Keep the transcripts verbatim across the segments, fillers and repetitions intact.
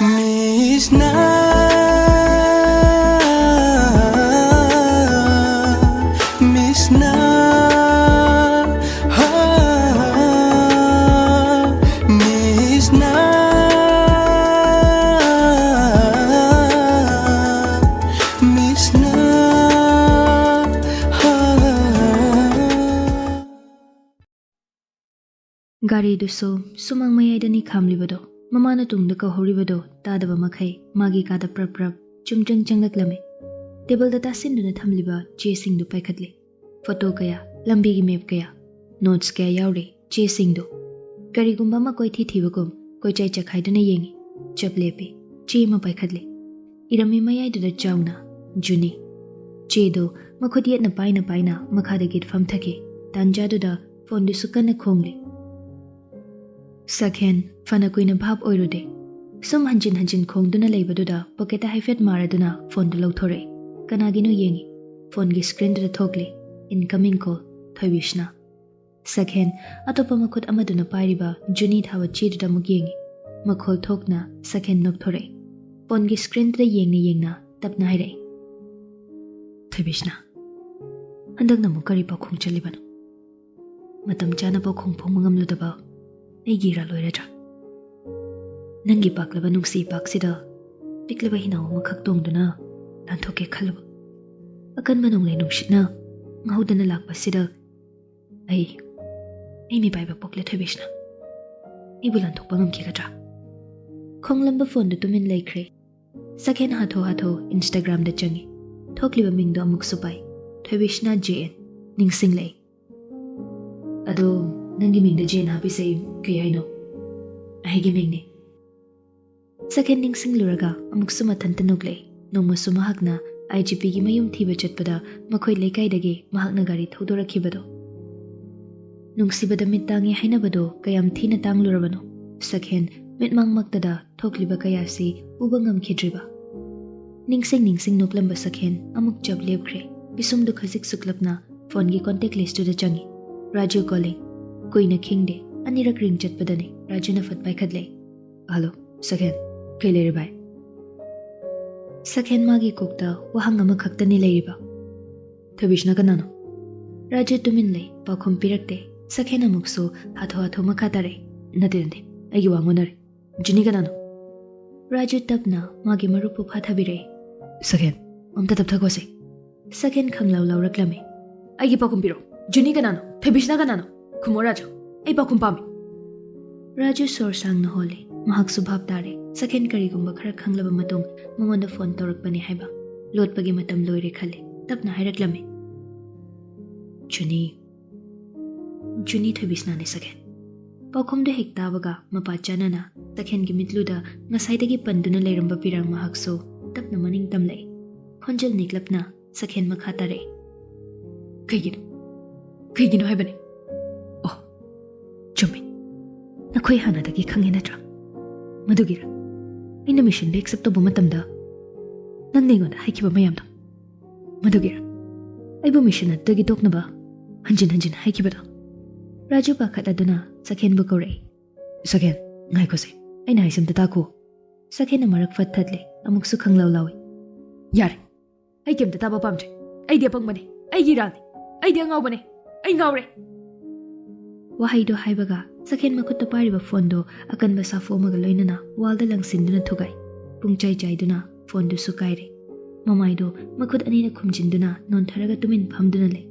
Miss na, miss na, ha, miss na, miss na, ha. ꯒꯥꯔꯤꯗꯨꯁꯨ ꯁꯨꯃꯥꯡ ꯃꯌꯥꯏꯗꯅꯤ ꯈꯥꯝꯂꯤꯕꯗꯣ, ꯃꯃꯥꯅ ꯇꯨꯡꯗ ꯀꯧꯍꯧꯔꯤꯕꯗꯣ ꯇꯥꯗꯕ ꯃꯈꯩ ꯃꯥꯒꯤ ꯀꯥꯗ ꯄ꯭ꯔꯞ ꯄ꯭ꯔꯞ ꯆꯨꯝꯗ꯭ꯔꯤꯡ ꯆꯪꯂꯛꯂꯝꯃꯤ꯫ ꯇꯦꯕꯜꯗ ꯇꯥꯁꯤꯟꯗꯨꯅ ꯊꯝꯂꯤꯕ ꯆꯦꯁꯤꯡꯗꯨ ꯄꯥꯏꯈꯠꯂꯤ꯫ ꯐꯣꯇꯣ ꯀꯌꯥ, ꯂꯝꯕꯤꯒꯤ ꯃꯦꯞ ꯀꯌꯥ, ꯅꯣꯠꯁ ꯀꯌꯥ ꯌꯥꯎꯔꯤ ꯆꯦꯁꯤꯡꯗꯨ꯫ ꯀꯔꯤꯒꯨꯝꯕ ꯑꯃ ꯀꯣꯏꯊꯤ ꯊꯤꯕꯒꯨꯝ ꯀꯣꯏꯆꯥꯏ ꯆꯈꯥꯏꯗꯨꯅ ꯌꯦꯡꯉꯤ꯫ ꯆꯞ ꯂꯦꯞꯄꯤ꯫ ꯆꯦ ꯑꯃ ꯄꯥꯏꯈꯠꯂꯤ꯫ ꯏꯔꯝꯃꯤ ꯃꯌꯥꯏꯗꯨꯗ ꯆꯥꯎꯅ "ꯖꯨꯅꯤ"꯫ ꯆꯦꯗꯨ ꯃꯈꯨꯠ ꯌꯦꯠꯅ ꯄꯥꯏꯅ ꯄꯥꯏꯅ ꯃꯈꯥꯗꯒꯤ ꯐꯝꯊꯈꯤ꯫ ꯇꯥꯟꯖꯥꯗꯨꯗ ꯐꯣꯟꯗꯨꯁꯨ ꯀꯟꯅ ꯈꯣꯡꯂꯤ꯫ ꯁꯛꯍꯦꯟ ꯐꯅ ꯀꯨꯏꯅ ꯚꯥꯞ ꯑꯣꯏꯔꯨꯗꯦ꯫ ꯁꯨꯝ ꯍꯟꯖꯤꯟ ꯍꯟꯖꯤꯟ ꯈꯣꯡꯗꯨꯅ ꯂꯩꯕꯗꯨꯗ ꯄꯣꯀꯦꯠꯇ ꯍꯥꯏꯐꯦꯠ ꯃꯥꯔꯗꯨꯅ ꯐꯣꯟꯗꯨ ꯂꯧꯊꯣꯔꯛꯏ꯫ ꯀꯅꯥꯒꯤꯅꯣ ꯌꯦꯡꯉꯤ꯫ ꯐꯣꯟꯒꯤ ꯁ꯭ꯀ꯭ꯔꯤꯟꯗꯨꯗ ꯊꯣꯛꯂꯤ, "Incoming call, ꯊꯣꯏꯕꯤꯁꯅꯥ"꯫ ꯁꯛꯍꯦꯟ ꯑꯇꯣꯞꯄ ꯃꯈꯨꯠ ꯑꯃꯗꯨꯅ ꯄꯥꯏꯔꯤꯕ ꯖꯨꯅꯤ ꯊꯥꯕ ꯆꯦꯗꯨꯗ ꯑꯃꯨꯛ ꯌꯦꯡꯉꯤ꯫ ꯃꯈꯣꯜ ꯊꯣꯛꯅ ꯁꯛꯍꯦꯟ ꯅꯣꯛꯊꯣꯔꯛꯏ꯫ ꯐꯣꯟꯒꯤ ꯁ꯭ꯀ꯭ꯔꯤꯟꯗꯨꯗ ꯌꯦꯡꯅ ꯌꯦꯡꯅ ꯇꯞꯅ ꯍꯥꯏꯔꯛꯏ, "ꯊꯣꯏꯕꯤꯁꯅꯥ, ꯍꯟꯗꯛꯅ ꯑꯃꯨꯛ ꯀꯔꯤ ꯄꯥꯎꯈꯣꯡ ꯆꯜꯂꯤꯕꯅꯣ? ꯃꯇꯝ ꯆꯥꯅ ꯄꯥꯎꯈꯣꯡ ꯐꯣꯡꯕ ꯉꯝꯂꯨꯗꯕ ꯑꯩꯒꯤ ꯏꯔꯥꯜ ꯑꯣꯏꯔꯗ꯭ꯔꯥ? ꯅꯪꯒꯤ ꯄꯥꯛꯂꯕ ꯅꯨꯡꯁꯤ ꯏꯄꯥꯛꯁꯤꯗ ꯄꯤꯛꯂꯕ ꯍꯤꯅꯥꯎ ꯑꯃꯈꯛ ꯇꯣꯡꯗꯨꯅ ꯂꯥꯟꯊꯣꯛꯀꯦ ꯈꯜꯂꯨꯕ ꯑꯀꯟꯕ ꯅꯣꯡꯂꯩ ꯅꯨꯡꯁꯤꯠꯅ ꯉꯍꯧꯗꯅ ꯂꯥꯛꯄꯁꯤꯗ ꯑꯩ, ꯑꯩ ꯃꯤꯄꯥꯏꯕ ꯄꯣꯛꯂꯦ ꯊꯣꯏꯕꯤꯁꯅꯥ꯫ ꯑꯩꯕꯨ ꯂꯥꯟꯊꯣꯛꯄ ꯉꯝꯈꯤꯒꯗ꯭ꯔꯥ?" ꯈꯣꯡꯂꯝꯕ ꯐꯣꯟꯗꯨ ꯇꯨꯃꯤꯟ ꯂꯩꯈ꯭ꯔꯦ꯫ ꯁꯛꯍꯦꯟ ꯍꯥꯊꯨ ꯍꯥꯊꯨ Instagramꯗ ꯆꯪꯉꯤ꯫ ꯊꯣꯛꯂꯤꯕ ꯃꯤꯡꯗꯣ ꯑꯃꯨꯛꯁꯨ ꯄꯥꯏ, "ꯊꯣꯏꯕꯤꯁꯅꯥ ꯖꯦ ꯑꯦꯟ"꯫ ꯅꯤꯡꯁꯤꯡꯂꯛꯏ꯫ "ꯑꯗꯣ, ꯅꯪꯒꯤ ꯃꯤꯡꯗ ꯖꯦ ꯑꯦꯟ ꯍꯥꯞꯄꯤꯁꯦ ꯀꯩ ꯍꯥꯏꯅꯣ?" "ꯑꯩꯒꯤ ꯃꯤꯡꯅꯤ"꯫ ꯁꯛꯍꯦꯟ ꯅꯤꯡꯁꯤꯡꯂꯨꯔꯒ ꯑꯃꯨꯛꯁꯨ ꯃꯊꯟꯇ ꯅꯣꯛꯂꯛꯏ꯫ ꯅꯣꯡꯃꯁꯨ ꯃꯍꯥꯛꯅ ꯑꯥꯏ ꯖꯤ ꯄꯤꯒꯤ ꯃꯌꯨꯝ ꯊꯤꯕ ꯆꯠꯄꯗ ꯃꯈꯣꯏ ꯂꯩꯀꯥꯏꯗꯒꯤ ꯃꯍꯥꯛꯅ ꯒꯥꯔꯤ ꯊꯧꯗꯣꯔꯛꯈꯤꯕꯗꯣ꯫ ꯅꯨꯡꯁꯤꯕꯗ ꯃꯤꯠ ꯇꯥꯡꯉꯤ ꯍꯥꯏꯅꯕꯗꯣ ꯀꯌꯥꯝ ꯊꯤꯅ ꯇꯥꯡꯂꯨꯔꯕꯅꯣ? ꯁꯛꯍꯦꯟ ꯃꯤꯠꯃꯥꯡꯃꯛꯇꯗ ꯊꯣꯛꯂꯤꯕ ꯀꯌꯥꯁꯤ ꯎꯕ ꯉꯝꯈꯤꯗ꯭ꯔꯤꯕ꯫ ꯅꯤꯡꯁꯤꯡ ꯅꯤꯡꯁꯤꯡ ꯅꯣꯛꯂꯝꯕ ꯁꯛꯍꯦꯟ ꯑꯃꯨꯛ ꯆꯞ ꯂꯦꯞꯈ꯭ꯔꯦ꯫ ꯄꯤꯁꯨꯝꯗꯨ ꯈꯖꯤꯛ ꯁꯨꯛꯂꯞꯅ ꯐꯣꯟꯒꯤ ꯀꯣꯟꯇꯦꯛ ꯂꯤꯁꯇꯨꯗ ꯆꯪꯉꯤ꯫ "ꯔꯥꯖꯨ calling"꯫ ꯀꯨꯏꯅ ꯈꯤꯡꯗꯦ꯫ ꯑꯅꯤꯔꯛ ꯔꯤꯡ ꯆꯠꯄꯗꯅꯤ ꯔꯥꯖꯨꯅ ꯐꯠ ꯄꯥꯏꯈꯠꯂꯦ꯫ "ꯍꯜꯂꯣ, ꯁꯛꯍꯦꯟ, ꯀꯩ ꯂꯩꯔꯦ ꯚꯥꯏ? ꯁꯈꯦꯟ ꯃꯥꯒꯤ ꯀꯣꯛꯇ ꯋꯥꯍꯪ ꯑꯃꯈꯛꯇꯅꯤ ꯂꯩꯔꯤꯕ꯫ "ꯊꯣꯏꯕꯤꯁꯅ ꯀꯅꯥꯅꯣ?" ꯔꯥꯖꯨ ꯇꯨꯃꯤꯟ ꯂꯩ, ꯄꯥꯎꯈꯨꯝ ꯄꯤꯔꯛꯇꯦ꯫ ꯁꯈꯦꯟ ꯑꯃꯨꯛꯁꯨ ꯍꯥꯊꯨ ꯍꯥꯊꯨ ꯃꯈꯥ ꯇꯥꯔꯛꯏ꯫ "ꯅꯠꯇꯦ, ꯅꯠꯇꯦ, ꯑꯩꯒꯤ ꯋꯥ ꯉꯣꯟꯅꯔꯦ꯫ ꯖꯨꯅꯤ ꯀꯅꯥꯅꯣ?" ꯔꯥꯖꯨ ꯇꯞꯅ ꯃꯥꯒꯤ ꯃꯔꯨꯞꯄꯨ ꯐꯥꯊꯕꯤꯔꯛꯏ꯫ "ꯁꯈꯦꯟ, ꯑꯝꯇ ꯇꯞꯊꯈꯣꯁꯦ꯫" ꯁꯈꯦꯟ ꯈꯪꯂꯧ ꯂꯧꯔꯛꯂꯝꯃꯤ꯫ "ꯑꯩꯒꯤ ꯄꯥꯎꯈꯨꯝ ꯄꯤꯔꯣ꯫ ꯖꯨꯅꯤ ꯀꯅꯥꯅꯣ? ꯊꯣꯏꯕꯤꯁꯅ ꯀꯅꯥꯅꯣ? ꯈꯨꯝꯃꯣ ꯔꯥꯖꯨ, ꯑꯩ ꯄꯥꯎꯈꯨꯝ ꯄꯥꯝꯃꯤ꯫" ꯔꯥꯖꯨ ꯁꯣꯔ ꯁꯥꯡꯅ ꯍꯣꯜꯂꯤ꯫ ꯃꯍꯥꯛꯁꯨ ꯚꯥꯞ ꯇꯥꯔꯦ ꯁꯈꯦꯟ ꯀꯔꯤꯒꯨꯝꯕ ꯈꯔ ꯈꯪꯂꯕ ꯃꯇꯨꯡ ꯃꯉꯣꯟꯗ ꯐꯣꯟ ꯇꯧꯔꯛꯄꯅꯤ ꯍꯥꯏꯕ꯫ ꯂꯣꯠꯄꯒꯤ ꯃꯇꯝ ꯂꯣꯏꯔꯦ ꯈꯜꯂꯦ꯫ ꯇꯞꯅ ꯍꯥꯏꯔꯛꯂꯝꯃꯤ꯫ "ꯖꯨꯅꯤ, ꯖꯨꯅꯤ ꯊꯣꯏꯕꯤꯁꯅꯥꯅꯤ ꯁꯈꯦꯟ꯫" ꯄꯥꯎꯈꯨꯝꯗꯨ ꯍꯦꯛ ꯇꯥꯕꯒ ꯃꯄꯥ ꯆꯥꯅꯅ ꯁꯈꯦꯟꯒꯤ ꯃꯤꯠꯂꯨꯗ ꯉꯁꯥꯏꯗꯒꯤ ꯄꯟꯗꯨꯅ ꯂꯩꯔꯝꯕ ꯄꯤꯔꯥꯡ ꯃꯍꯥꯛꯁꯨ ꯇꯞꯅ ꯃꯅꯤꯡ ꯇꯝꯂꯛꯏ꯫ ꯈꯣꯟꯖꯦꯜ ꯅꯤꯛꯂꯞꯅ ꯁꯈꯦꯟ ꯃꯈꯥ ꯇꯥꯔꯛꯏ꯫ "ꯀꯩꯒꯤꯅꯣ? ꯀꯩꯒꯤꯅꯣ ꯍꯥꯏꯕꯅꯤ?" "ꯑꯣ, ꯆꯨꯝꯃꯤ꯫ ꯅꯈꯣꯏ ꯍꯥꯟꯅꯗꯒꯤ ꯈꯪꯉꯦ ꯅꯠꯇ꯭ꯔꯥ? ꯃꯗꯨꯒꯤꯔ ꯑꯩꯅ ꯃꯤꯁꯟꯗ ꯑꯦꯛꯁꯦꯞ ꯇꯧꯕ ꯃꯇꯝꯗ ꯅꯪꯅ ꯑꯩꯉꯣꯟꯗ ꯍꯥꯏꯈꯤꯕ ꯃꯌꯥꯝꯗꯣ? ꯃꯗꯨꯒꯤꯔ ꯑꯩꯕꯨ ꯃꯤꯁꯟ ꯑꯗꯨꯗꯒꯤ ꯇꯣꯛꯅꯕ ꯍꯟꯖꯤꯟ ꯍꯟꯖꯤꯟ ꯍꯥꯏꯈꯤꯕꯗꯣ?" ꯔꯥꯖꯨ ꯄꯥꯈꯠꯂꯗꯨꯅ ꯁꯈꯦꯟꯕꯨ ꯀꯧꯔꯛꯏ꯫ "ꯁꯈꯦꯟ, ꯉꯥꯏꯈꯣꯁꯦ, ꯑꯩꯅ ꯍꯥꯏꯁꯦ ꯑꯝꯇ ꯇꯥꯈꯣ꯫" ꯁꯈꯦꯟꯅ ꯃꯔꯛ ꯐꯠ ꯊꯠꯂꯦ, ꯑꯃꯨꯛꯁꯨ ꯈꯪꯂꯧ ꯂꯧꯏ꯫ "ꯌꯥꯔꯦ, ꯑꯩ ꯀꯩꯝꯇ ꯇꯥꯕ ꯄꯥꯝꯗ꯭ꯔꯦ꯫ ꯑꯩꯗꯤ ꯑꯄꯪꯕꯅꯦ, ꯑꯩꯒꯤ ꯏꯔꯥꯜꯅꯦ, ꯑꯩꯗꯤ ꯑꯉꯥꯎꯕꯅꯦ, ꯑꯩ ꯉꯥꯎꯔꯦ꯫" ꯋꯥꯍꯩꯗꯣ ꯍꯥꯏꯕꯒ ꯁꯈꯦꯟ ꯃꯈꯨꯠꯇ ꯄꯥꯏꯔꯤꯕ ꯐꯣꯟꯗꯣ ꯑꯀꯟꯕ ꯁꯥꯐꯨ ꯑꯃꯒ ꯂꯣꯏꯅꯅ ꯋꯥꯜꯗ ꯂꯪꯁꯤꯟꯗꯨꯅ ꯊꯨꯒꯥꯏ꯫ ꯄꯨꯡꯆꯥꯏ ꯆꯥꯏꯗꯨꯅ ꯐꯣꯟꯗꯨꯁꯨ ꯀꯥꯏꯔꯦ꯫ ꯃꯃꯥꯏꯗꯣ ꯃꯈꯨꯠ ꯑꯅꯤꯅ ꯈꯨꯝꯖꯤꯟꯗꯨꯅ ꯅꯣꯟꯊꯔꯒ ꯇꯨꯃꯤꯟ ꯐꯝꯗꯨꯅ ꯂꯩ꯫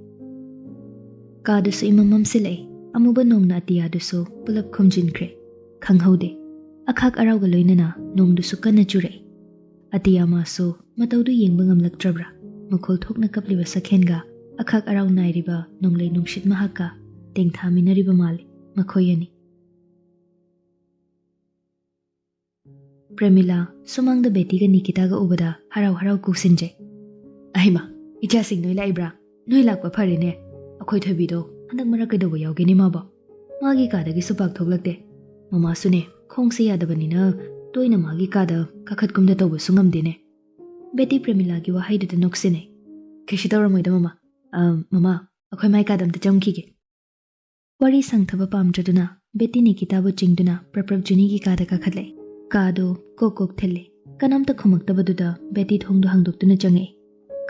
ꯀꯥꯗꯨꯁꯨ ꯏꯃꯝ ꯃꯝꯁꯤꯜꯂꯛꯏ꯫ ꯑꯃꯨꯕ ꯅꯣꯡꯅ ꯑꯇꯤꯌꯥꯗꯨꯁꯨ ꯄꯨꯂꯞ ꯈꯨꯝꯖꯤꯟꯈ꯭ꯔꯦ꯫ ꯈꯪꯍꯧꯗꯦ, ꯑꯈꯥꯛ ꯑꯔꯥꯎꯒ ꯂꯣꯏꯅꯅ ꯅꯣꯡꯗꯨꯁꯨ ꯀꯟꯅ ꯆꯨꯔꯛꯏ꯫ ꯑꯇꯤꯌꯥ ꯃꯥꯁꯨ ꯃꯇꯧꯗꯨ ꯌꯦꯡꯕ ꯉꯝꯂꯛꯇ꯭ꯔꯕ꯭ꯔꯥ? ꯃꯈꯣꯜ ꯊꯣꯛꯅ ꯀꯞꯂꯤꯕ ꯁꯈꯦꯟꯒ ꯑꯈꯥꯛ ꯑꯔꯥꯎ ꯅꯥꯏꯔꯤꯕ ꯅꯣꯡꯂꯩ ꯅꯨꯡꯁꯤꯠ ꯃꯍꯥꯛꯀ ꯇꯦꯡꯊꯥꯃꯤꯟꯅꯔꯤꯕ ꯃꯥꯜꯂꯤ ꯃꯈꯣꯏ ꯑꯅꯤ꯫ ꯄ꯭ꯔꯦꯃꯤꯂꯥ ꯁꯨꯃꯥꯡꯗ ꯕꯦꯇꯤꯒ ꯅꯤꯀꯤꯇꯥꯒ ꯎꯕꯗ ꯍꯔꯥꯎ ꯍꯔꯥꯎ ꯀꯨꯛꯁꯤꯟꯖꯩ꯫ "ꯑꯍꯩꯃ, ꯏꯆꯥꯁꯤꯡ ꯅꯣꯏ ꯂꯥꯛꯏꯕ꯭ꯔꯥ? ꯅꯣꯏ ꯂꯥꯛꯄ ꯐꯔꯦꯅꯦ꯫ ꯑꯩꯈꯣꯏ ꯊꯣꯏꯕꯤꯗꯣ ꯍꯟꯗꯛ ꯃꯔꯛ ꯀꯩꯗꯧꯕ ꯌꯥꯎꯒꯦꯅꯦ ꯃꯥꯕꯣ? ꯃꯥꯒꯤ ꯀꯥꯗꯒꯤꯁꯨ ꯄꯥꯛ ꯊꯣꯛꯂꯛꯇꯦ꯫ ꯃꯃꯥꯁꯨꯅꯦ, ꯈꯣꯡꯁꯦ ꯌꯥꯗꯕꯅꯤꯅ ꯇꯣꯏꯅ ꯃꯥꯒꯤ ꯀꯥꯗ ꯀꯥꯈꯠ ꯀꯨꯝꯗ ꯇꯧꯕꯁꯨ ꯉꯝꯗꯦꯅꯦ꯫" ꯕꯦꯇꯤ ꯄ꯭ꯔꯦꯃꯤꯂꯥꯒꯤ ꯋꯥꯍꯩꯗꯨꯗ ꯅꯣꯛꯁꯤꯟꯅꯩ꯫ "ꯀꯩꯁꯨ ꯇꯧꯔꯝꯃꯣꯏꯗ ꯃꯃꯥ꯫ ꯑ, ꯃꯃꯥ, ꯑꯩꯈꯣꯏ ꯃꯥꯏ ꯀꯥꯗ ꯑꯝꯇ ꯆꯪꯈꯤꯒꯦ꯫" ꯋꯥꯔꯤ ꯁꯥꯡꯊꯕ ꯄꯥꯝꯗ꯭ꯔꯗꯨꯅ ꯕꯦꯇꯤ ꯅꯤꯀꯤꯇꯥꯕꯨ ꯆꯤꯡꯗꯨꯅ ꯄ꯭ꯔꯞ ꯄ꯭ꯔꯞ ꯖꯨꯅꯤꯒꯤ ꯀꯥꯗ ꯀꯥꯈꯠꯂꯦ꯫ ꯀꯥꯗꯣ ꯀꯣꯛ ꯀꯣꯛ ꯊꯤꯜꯂꯦ꯫ ꯀꯅꯥꯝꯇ ꯈꯨꯝꯃꯛꯇꯕꯗꯨꯗ ꯕꯦꯇꯤ ꯊꯣꯡꯗꯣ ꯍꯥꯡꯗꯣꯛꯇꯨꯅ ꯆꯪꯉꯛꯑꯦ꯫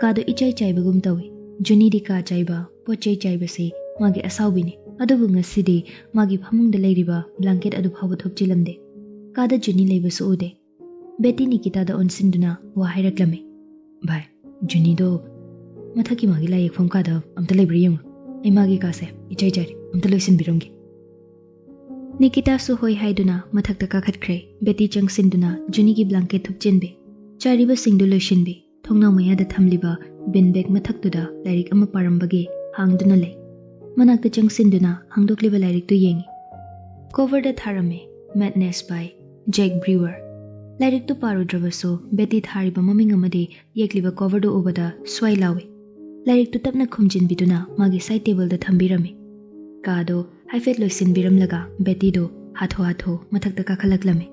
ꯀꯥꯗꯣ ꯏꯆꯥꯏ ꯆꯥꯏꯕꯒꯨꯝ ꯇꯧꯏ꯫ ꯖꯨꯅꯤꯗꯤ ꯀꯥ ꯆꯥꯏꯕ, ꯄꯣꯠ ꯆꯩ ꯆꯥꯏꯕꯁꯤ ꯃꯥꯒꯤ ꯑꯁꯥꯎꯕꯤꯅꯤ꯫ ꯑꯗꯨꯕꯨ ꯉꯁꯤꯗꯤ ꯃꯥꯒꯤ ꯐꯃꯨꯡꯗ ꯂꯩꯔꯤꯕ ꯕ꯭ꯂꯥꯡꯀꯦꯠ ꯑꯗꯨ ꯐꯥꯎꯕ ꯊꯨꯞꯆꯤꯜꯂꯝꯗꯦ꯫ ꯀꯥꯗ ꯖꯨꯅꯤ ꯂꯩꯕꯁꯨ ꯎꯗꯦ꯫ ꯕꯦꯇꯤ ꯅꯤꯀꯤꯇꯥꯗ ꯑꯣꯟꯁꯤꯟꯗꯨꯅ ꯋꯥ ꯍꯥꯏꯔꯛꯂꯝꯃꯤ꯫ "ꯚꯥꯏ, ꯖꯨꯅꯤꯗꯣ ꯃꯊꯛꯀꯤ ꯃꯥꯒꯤ ꯂꯥꯏ ꯌꯦꯛꯐꯝ ꯀꯥꯗ ꯑꯝꯇ ꯂꯩꯕ꯭ꯔꯥ ꯌꯦꯡꯉꯨ꯫ ꯑꯩ ꯃꯥꯒꯤ ꯀꯥꯁꯦ ꯏꯆꯥꯏ ꯆꯥꯏꯔꯦ, ꯑꯝꯇ ꯂꯣꯏꯁꯤꯟꯕꯤꯔꯝꯒꯦ꯫" ꯅꯤꯀꯤꯇꯥꯁꯨ ꯍꯣꯏ ꯍꯥꯏꯗꯨꯅ ꯃꯊꯛꯇ ꯀꯥꯈꯠꯈ꯭ꯔꯦ꯫ ꯕꯦꯇꯤ ꯆꯪꯁꯤꯟꯗꯨꯅ ꯖꯨꯅꯤꯒꯤ ꯕ꯭ꯂꯥꯡꯀꯦꯠ ꯊꯨꯞꯆꯤꯟꯕꯤ, ꯆꯥꯏꯔꯤꯕꯁꯤꯡꯗꯨ ꯂꯣꯏꯁꯤꯟꯕꯤ, ꯊꯣꯡꯅꯥꯎ ꯃꯌꯥꯗ ꯊꯝꯂꯤꯕ ꯕꯤꯟ ꯕꯦꯒ ꯃꯊꯛꯇꯨꯗ ꯂꯥꯏꯔꯤꯛ ꯑꯃ ꯄꯥꯔꯝꯕꯒꯤ ꯍꯥꯡꯗꯨꯅ ꯂꯩ꯫ ꯃꯅꯥꯛꯇ ꯆꯪꯁꯤꯟꯗꯨꯅ ꯍꯥꯡꯗꯣꯛꯂꯤꯕ ꯂꯥꯏꯔꯤꯛꯇꯨ ꯌꯦꯡꯉꯤ꯫ ꯀꯣꯚꯔꯗ ꯊꯥꯔꯝꯃꯤ, "Madness" by Jack Brewer꯫ ꯂꯥꯏꯔꯤꯛꯇꯨ ꯄꯥꯔꯨꯗ꯭ꯔꯕꯁꯨ ꯕꯦꯇꯤ ꯊꯥꯔꯤꯕ ꯃꯃꯤꯡ ꯑꯃꯗꯤ ꯌꯦꯛꯂꯤꯕ ꯀꯣꯚꯔꯗꯨ ꯎꯕꯗ ꯁ꯭ꯋꯥꯏ ꯂꯥꯎꯏ꯫ ꯂꯥꯏꯔꯤꯛꯇꯨ ꯇꯞꯅ ꯈꯨꯝꯖꯤꯟꯕꯤꯗꯨꯅ ꯃꯥꯒꯤ ꯁꯥꯏꯠ ꯇꯦꯕꯜꯗ ꯊꯝꯕꯤꯔꯝꯃꯤ꯫ ꯀꯥꯗꯣ ꯍꯥꯏꯐꯦꯠ ꯂꯣꯏꯁꯤꯟꯕꯤꯔꯝꯂꯒ ꯕꯦꯇꯤꯗꯣ ꯍꯥꯊꯨ ꯍꯥꯊꯨ ꯃꯊꯛꯇ ꯀꯥꯈꯠꯂꯛꯂꯝꯃꯤ꯫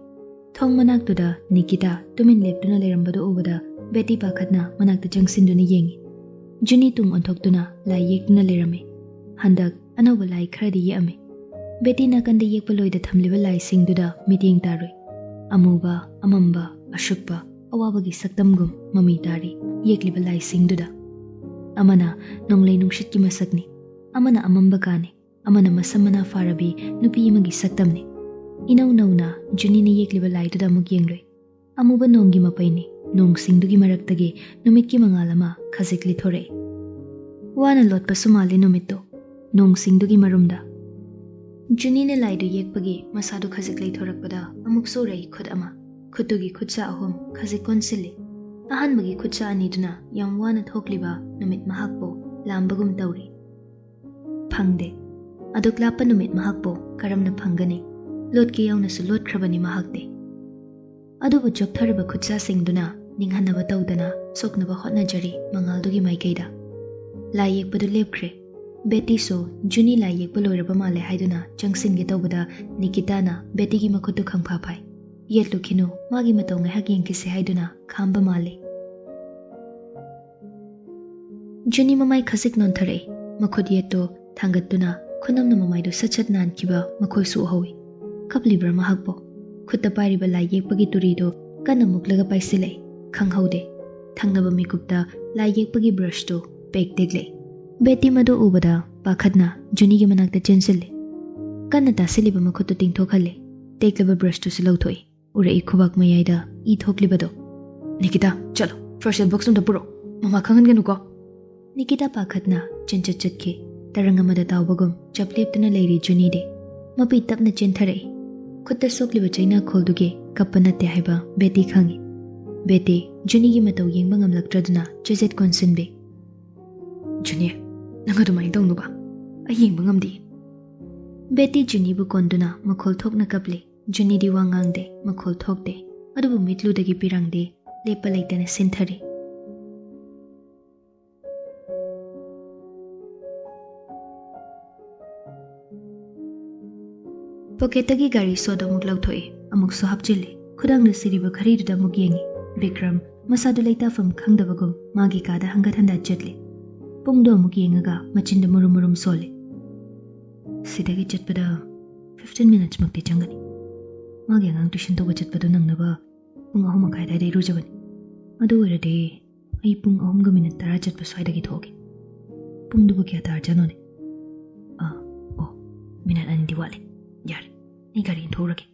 ꯊꯣꯡ ꯃꯅꯥꯛꯇꯨꯗ ꯅꯤꯀꯤꯇꯥ ꯇꯨꯃꯤꯟ ꯂꯦꯞꯇꯨꯅ ꯂꯩꯔꯝꯕꯗꯨ ꯎꯕꯗ ꯕꯦꯇꯤ ꯄꯥꯈꯠꯅ ꯃꯅꯥꯛꯇ ꯆꯪꯁꯤꯟꯗꯨꯅ ꯌꯦꯡꯉꯤ꯫ ꯖꯨꯅꯤ ꯇꯨꯡ ꯑꯣꯟꯊꯣꯛꯇꯨꯅ ꯂꯥꯏ ꯌꯦꯛꯇꯨꯅ ꯂꯩꯔꯝꯃꯤ꯫ ꯍꯟꯗꯛ ꯑꯅꯧꯕ ꯂꯥꯏ ꯈꯔꯗꯤ ꯌꯦꯛꯑꯝꯃꯤ꯫ ꯕꯦꯇꯤ ꯅꯥꯀꯟꯗ ꯌꯦꯛꯄ ꯂꯣꯏꯗ ꯊꯝꯂꯤꯕ ꯂꯥꯏꯁꯤꯡꯗꯨꯗ ꯃꯤꯠꯌꯦꯡ ꯇꯥꯔꯨꯏ꯫ ꯑꯃꯨꯕ, ꯑꯃꯝꯕ, ꯑꯁꯨꯛꯄ, ꯑꯋꯥꯕꯒꯤ ꯁꯛꯇꯝꯒꯨꯝ ꯃꯃꯤ ꯇꯥꯔꯤ ꯌꯦꯛꯂꯤꯕ ꯂꯥꯏꯁꯤꯡꯗꯨꯗ꯫ ꯑꯃꯅ ꯅꯣꯡꯂꯩ ꯅꯨꯡꯁꯤꯠꯀꯤ ꯃꯁꯛꯅꯤ, ꯑꯃꯅ ꯑꯃꯝꯕ ꯀꯥꯅꯤ, ꯑꯃꯅ ꯃꯁꯝ ꯃꯅꯥ ꯐꯥꯔꯕꯤ ꯅꯨꯄꯤ ꯑꯃꯒꯤ ꯁꯛꯇꯝꯅꯤ꯫ ꯏꯅꯧ ꯅꯧꯅ ꯖꯨꯅꯤꯅ ꯌꯦꯛꯂꯤꯕ ꯂꯥꯏꯗꯨꯗ ꯑꯃꯨꯛ ꯌꯦꯡꯂꯨꯏ꯫ ꯑꯃꯨꯕ ꯅꯣꯡꯒꯤ ꯃꯄꯩꯅꯤ꯫ ꯅꯣꯡꯁꯤꯡꯗꯨꯒꯤ ꯃꯔꯛꯇꯒꯤ ꯅꯨꯃꯤꯠꯀꯤ ꯃꯉꯥꯜ ꯑꯃ ꯈꯖꯤꯛ ꯂꯤꯊꯣꯔꯛꯏ꯫ ꯋꯥꯅ ꯂꯣꯠꯄꯁꯨ ꯃꯥꯜꯂꯤ ꯅꯨꯃꯤꯠꯇꯣ꯫ ꯅꯣꯡꯁꯤꯡꯗꯨꯒꯤ ꯃꯔꯨꯝꯗ꯫ ꯖꯨꯅꯤꯅ ꯂꯥꯏꯗꯨ ꯌꯦꯛꯄꯒꯤ ꯃꯁꯥꯗꯨ ꯈꯖꯤꯛ ꯂꯩꯊꯣꯔꯛꯄꯗ ꯑꯃꯨꯛꯁꯨ ꯎꯔꯛꯏ ꯈꯨꯠ ꯑꯃ꯫ ꯈꯨꯠꯇꯨꯒꯤ ꯈꯨꯠꯁꯥ ꯑꯍꯨꯝ ꯈꯖꯤꯛ ꯀꯣꯟꯁꯤꯜꯂꯤ꯫ ꯑꯍꯥꯟꯕꯒꯤ ꯈꯨꯠꯁꯥ ꯑꯅꯤꯗꯨꯅ ꯌꯥꯝ ꯋꯥꯅ ꯊꯣꯛꯂꯤꯕ ꯅꯨꯃꯤꯠ ꯃꯍꯥꯛꯄꯨ ꯂꯥꯝꯕꯒꯨꯝ ꯇꯧꯔꯤ꯫ ꯐꯪꯗꯦ꯫ ꯑꯗꯨꯛ ꯂꯥꯞꯄ ꯅꯨꯃꯤꯠ ꯃꯍꯥꯛꯄꯨ ꯀꯔꯝꯅ ꯐꯪꯒꯅꯤ? ꯂꯣꯠꯀꯦ ꯌꯥꯎꯅꯁꯨ ꯂꯣꯠꯈ꯭ꯔꯕꯅꯤ ꯃꯍꯥꯛꯇꯤ꯫ ꯑꯗꯨꯕꯨ ꯆꯣꯛꯊꯔꯕ ꯈꯨꯠꯁꯥꯁꯤꯡꯗꯨꯅ ꯅꯤꯡꯍꯟꯅꯕ ꯇꯧꯗꯅ ꯁꯣꯛꯅꯕ ꯍꯣꯠꯅꯖꯔꯤ ꯃꯉꯥꯜꯗꯨꯒꯤ ꯃꯥꯏꯀꯩꯗ꯫ ꯂꯥꯏ ꯌꯦꯛꯄꯗꯨ ꯂꯦꯞꯈ꯭ꯔꯦ꯫ ꯕꯦꯇꯤꯁꯨ ꯖꯨꯅꯤ ꯂꯥꯏ ꯌꯦꯛꯄ ꯂꯣꯏꯔꯕ ꯃꯥꯜꯂꯦ ꯍꯥꯏꯗꯨꯅ ꯆꯪꯁꯤꯟꯒꯦ ꯇꯧꯕꯗ ꯅꯤꯀꯤꯇꯥꯅ ꯕꯦꯇꯤꯒꯤ ꯃꯈꯨꯠꯇꯨ ꯈꯪꯐꯥ ꯐꯥꯏ꯫ "ꯌꯦꯠꯂꯨꯈꯤꯅꯨ, ꯃꯥꯒꯤ ꯃꯇꯧ ꯉꯥꯏꯍꯥꯛ ꯌꯦꯡꯈꯤꯁꯤ" ꯍꯥꯏꯗꯨꯅ ꯈꯥꯝꯕ ꯃꯥꯜꯂꯤ꯫ ꯖꯨꯅꯤ ꯃꯃꯥꯏ ꯈꯖꯤꯛ ꯅꯣꯟꯊꯔꯛꯏ꯫ ꯃꯈꯨꯠ ꯌꯦꯠꯇꯨ ꯊꯥꯡꯒꯠꯇꯨꯅ ꯈꯨꯅꯝꯅ ꯃꯃꯥꯏꯗꯨ ꯁꯠ ꯁꯠ ꯅꯥꯟꯈꯤꯕ ꯃꯈꯣꯏꯁꯨ ꯎꯍꯧꯏ꯫ ꯀꯞꯂꯤꯕ꯭ꯔꯥ ꯃꯍꯥꯛꯄꯨ? ꯈꯨꯠꯇ ꯄꯥꯏꯔꯤꯕ ꯂꯥꯏ ꯌꯦꯛꯄꯒꯤ ꯇꯨꯔꯤꯗꯣ ꯀꯟꯅ ꯃꯨꯛꯂꯒ ꯄꯥꯏꯁꯤꯜꯂꯛꯏ꯫ ꯈꯪꯍꯧꯗꯦ, ꯊꯪꯅꯕ ꯃꯤꯀꯨꯞꯇ ꯂꯥꯏ ꯌꯦꯛꯄꯒꯤ ꯕ꯭ꯔꯁꯇꯨ ꯄꯦꯛ ꯇꯦꯛꯂꯛꯏ꯫ ꯕꯦꯇꯤ ꯃꯗꯨ ꯎꯕꯗ ꯄꯥꯈꯠꯅ ꯖꯨꯅꯤꯒꯤ ꯃꯅꯥꯛꯇ ꯆꯦꯟꯁꯤꯜꯂꯤ꯫ ꯀꯟꯅ ꯇꯥꯁꯤꯜꯂꯤꯕ ꯃꯈꯨꯠꯇꯨ ꯇꯤꯡꯊꯣꯛꯍꯜꯂꯤ꯫ ꯇꯦꯛꯂꯕ ꯕ꯭ꯔꯁꯇꯨꯁꯨ ꯂꯧꯊꯣꯛꯏ꯫ ꯎꯔꯛꯏ ꯈꯨꯕꯥꯛ ꯃꯌꯥꯏꯗ ꯏ ꯊꯣꯛꯂꯤꯕꯗꯣ꯫ "ꯅꯤꯀꯤꯇꯥ, ꯆꯠꯂꯣ, ꯐꯥꯔꯁ ꯑꯦꯗ ꯕꯣꯛꯁ ꯑꯝꯇ ꯄꯨꯔꯛꯑꯣ꯫ ꯃꯃꯥ ꯈꯪꯍꯟꯒꯅꯨꯀꯣ꯫" ꯅꯤꯀꯤꯇꯥ ꯄꯥꯈꯠꯅ ꯆꯦꯟꯆꯠ ꯆꯠꯈꯤ꯫ ꯇꯔꯪ ꯑꯃꯗ ꯇꯥꯎꯕꯒꯨꯝ ꯆꯞ ꯂꯦꯞꯇꯨꯅ ꯂꯩꯔꯤ ꯖꯨꯅꯤꯗꯤ꯫ ꯃꯄꯤ ꯇꯞꯅ ꯆꯦꯟꯊꯔꯛꯏ꯫ ꯈꯨꯠꯇ ꯁꯣꯛꯂꯤꯕ ꯆꯩꯅꯥꯈꯣꯜꯗꯨꯒꯤ ꯀꯞꯄ ꯅꯠꯇꯦ ꯍꯥꯏꯕ ꯕꯦꯇꯤ ꯈꯪꯏ꯫ ꯕꯦꯇꯤ ꯖꯨꯅꯤꯒꯤ ꯃꯇꯧ ꯌꯦꯡꯕ ꯉꯝꯂꯛꯇ꯭ꯔꯗꯨꯅ ꯆꯦꯖꯦꯠ ꯀꯣꯟꯁꯤꯟꯕꯤ꯫ "ꯖꯨꯅꯤ, ꯅꯪ ꯑꯗꯨꯃꯥꯏꯅ ꯇꯧꯅꯨꯕ꯫ ꯑꯩ ꯌꯦꯡꯕ ꯉꯝꯗꯦ꯫" ꯕꯦꯇꯤ ꯖꯨꯅꯤꯕꯨ ꯀꯣꯟꯗꯨꯅ ꯃꯈꯣꯜ ꯊꯣꯛꯅ ꯀꯞꯂꯤ꯫ ꯖꯨꯅꯤꯗꯤ ꯋꯥ ꯉꯥꯡꯗꯦ, ꯃꯈꯣꯜ ꯊꯣꯛꯇꯦ꯫ ꯑꯗꯨꯕꯨ ꯃꯤꯠꯂꯨꯗꯒꯤ ꯄꯤꯔꯥꯡꯗꯤ ꯂꯦꯞꯄ ꯂꯩꯇꯅ ꯁꯤꯟꯊꯔꯤ꯫ ꯄꯣꯀꯦꯠꯇꯒꯤ ꯒꯥꯔꯤ ꯁꯣꯗꯣ ꯑꯃꯨꯛ ꯂꯧꯊꯣꯛꯏ, ꯑꯃꯨꯛꯁꯨ ꯍꯥꯞꯆꯤꯜꯂꯤ꯫ ꯈꯨꯗꯥꯡꯗ ꯁꯤꯔꯤꯕ ꯘꯔꯤꯗꯨꯗ ꯑꯃꯨꯛ ꯌꯦꯡꯉꯤ꯫ ꯕꯤꯀ꯭ꯔꯝ ꯃꯁꯥꯗꯨ ꯂꯩꯇꯥꯐꯝ ꯈꯪꯗꯕꯒꯨꯝ ꯃꯥꯒꯤ ꯀꯥꯗ ꯍꯪꯒꯠ ꯍꯟꯗ ꯆꯠꯂꯤ꯫ ꯄꯨꯡꯗꯣ ꯑꯃꯨꯛ ꯌꯦꯡꯉꯒ ꯃꯆꯤꯟꯗ ꯃꯨꯔꯨꯝ ꯃꯨꯔꯨꯝ ꯁꯣꯜꯂꯤ꯫ "ꯁꯤꯗꯒꯤ ꯆꯠꯄꯗ ꯐꯤꯐꯇꯤꯟ ꯃꯤꯅꯠꯁꯃꯨꯛꯇꯤ ꯆꯪꯒꯅꯤ꯫ ꯃꯥꯒꯤ ꯑꯉꯥꯡ ꯇ꯭ꯌꯨꯁꯟ ꯇꯧꯕ ꯆꯠꯄꯗꯨ ꯅꯪꯅꯕ ꯄꯨꯡ ꯑꯍꯨꯝ ꯃꯈꯥꯏ ꯑꯗꯨꯋꯥꯏꯗ ꯏꯔꯨꯖꯕꯅꯤ꯫ ꯑꯗꯨ ꯑꯣꯏꯔꯗꯤ ꯑꯩ ꯄꯨꯡ ꯑꯍꯨꯝꯒ ꯃꯤꯅꯠ ꯇꯔꯥ ꯆꯠꯄ ꯁ꯭ꯋꯥꯏꯗꯒꯤ ꯊꯣꯛꯑꯒꯦ꯫ ꯄꯨꯡꯗꯨꯕꯨ ꯀꯌꯥ ꯇꯥꯔꯖꯥꯠꯅꯣꯅꯦ? ꯑꯥ, ꯑꯣ, ꯃꯤꯅꯠ ꯑꯅꯤꯗꯤ ꯋꯥꯠꯂꯤ꯫ ꯌꯥꯔꯦ, ꯑꯩ ꯒꯥꯔꯤ ꯏꯟꯊꯣꯛꯎꯔꯒꯦ꯫"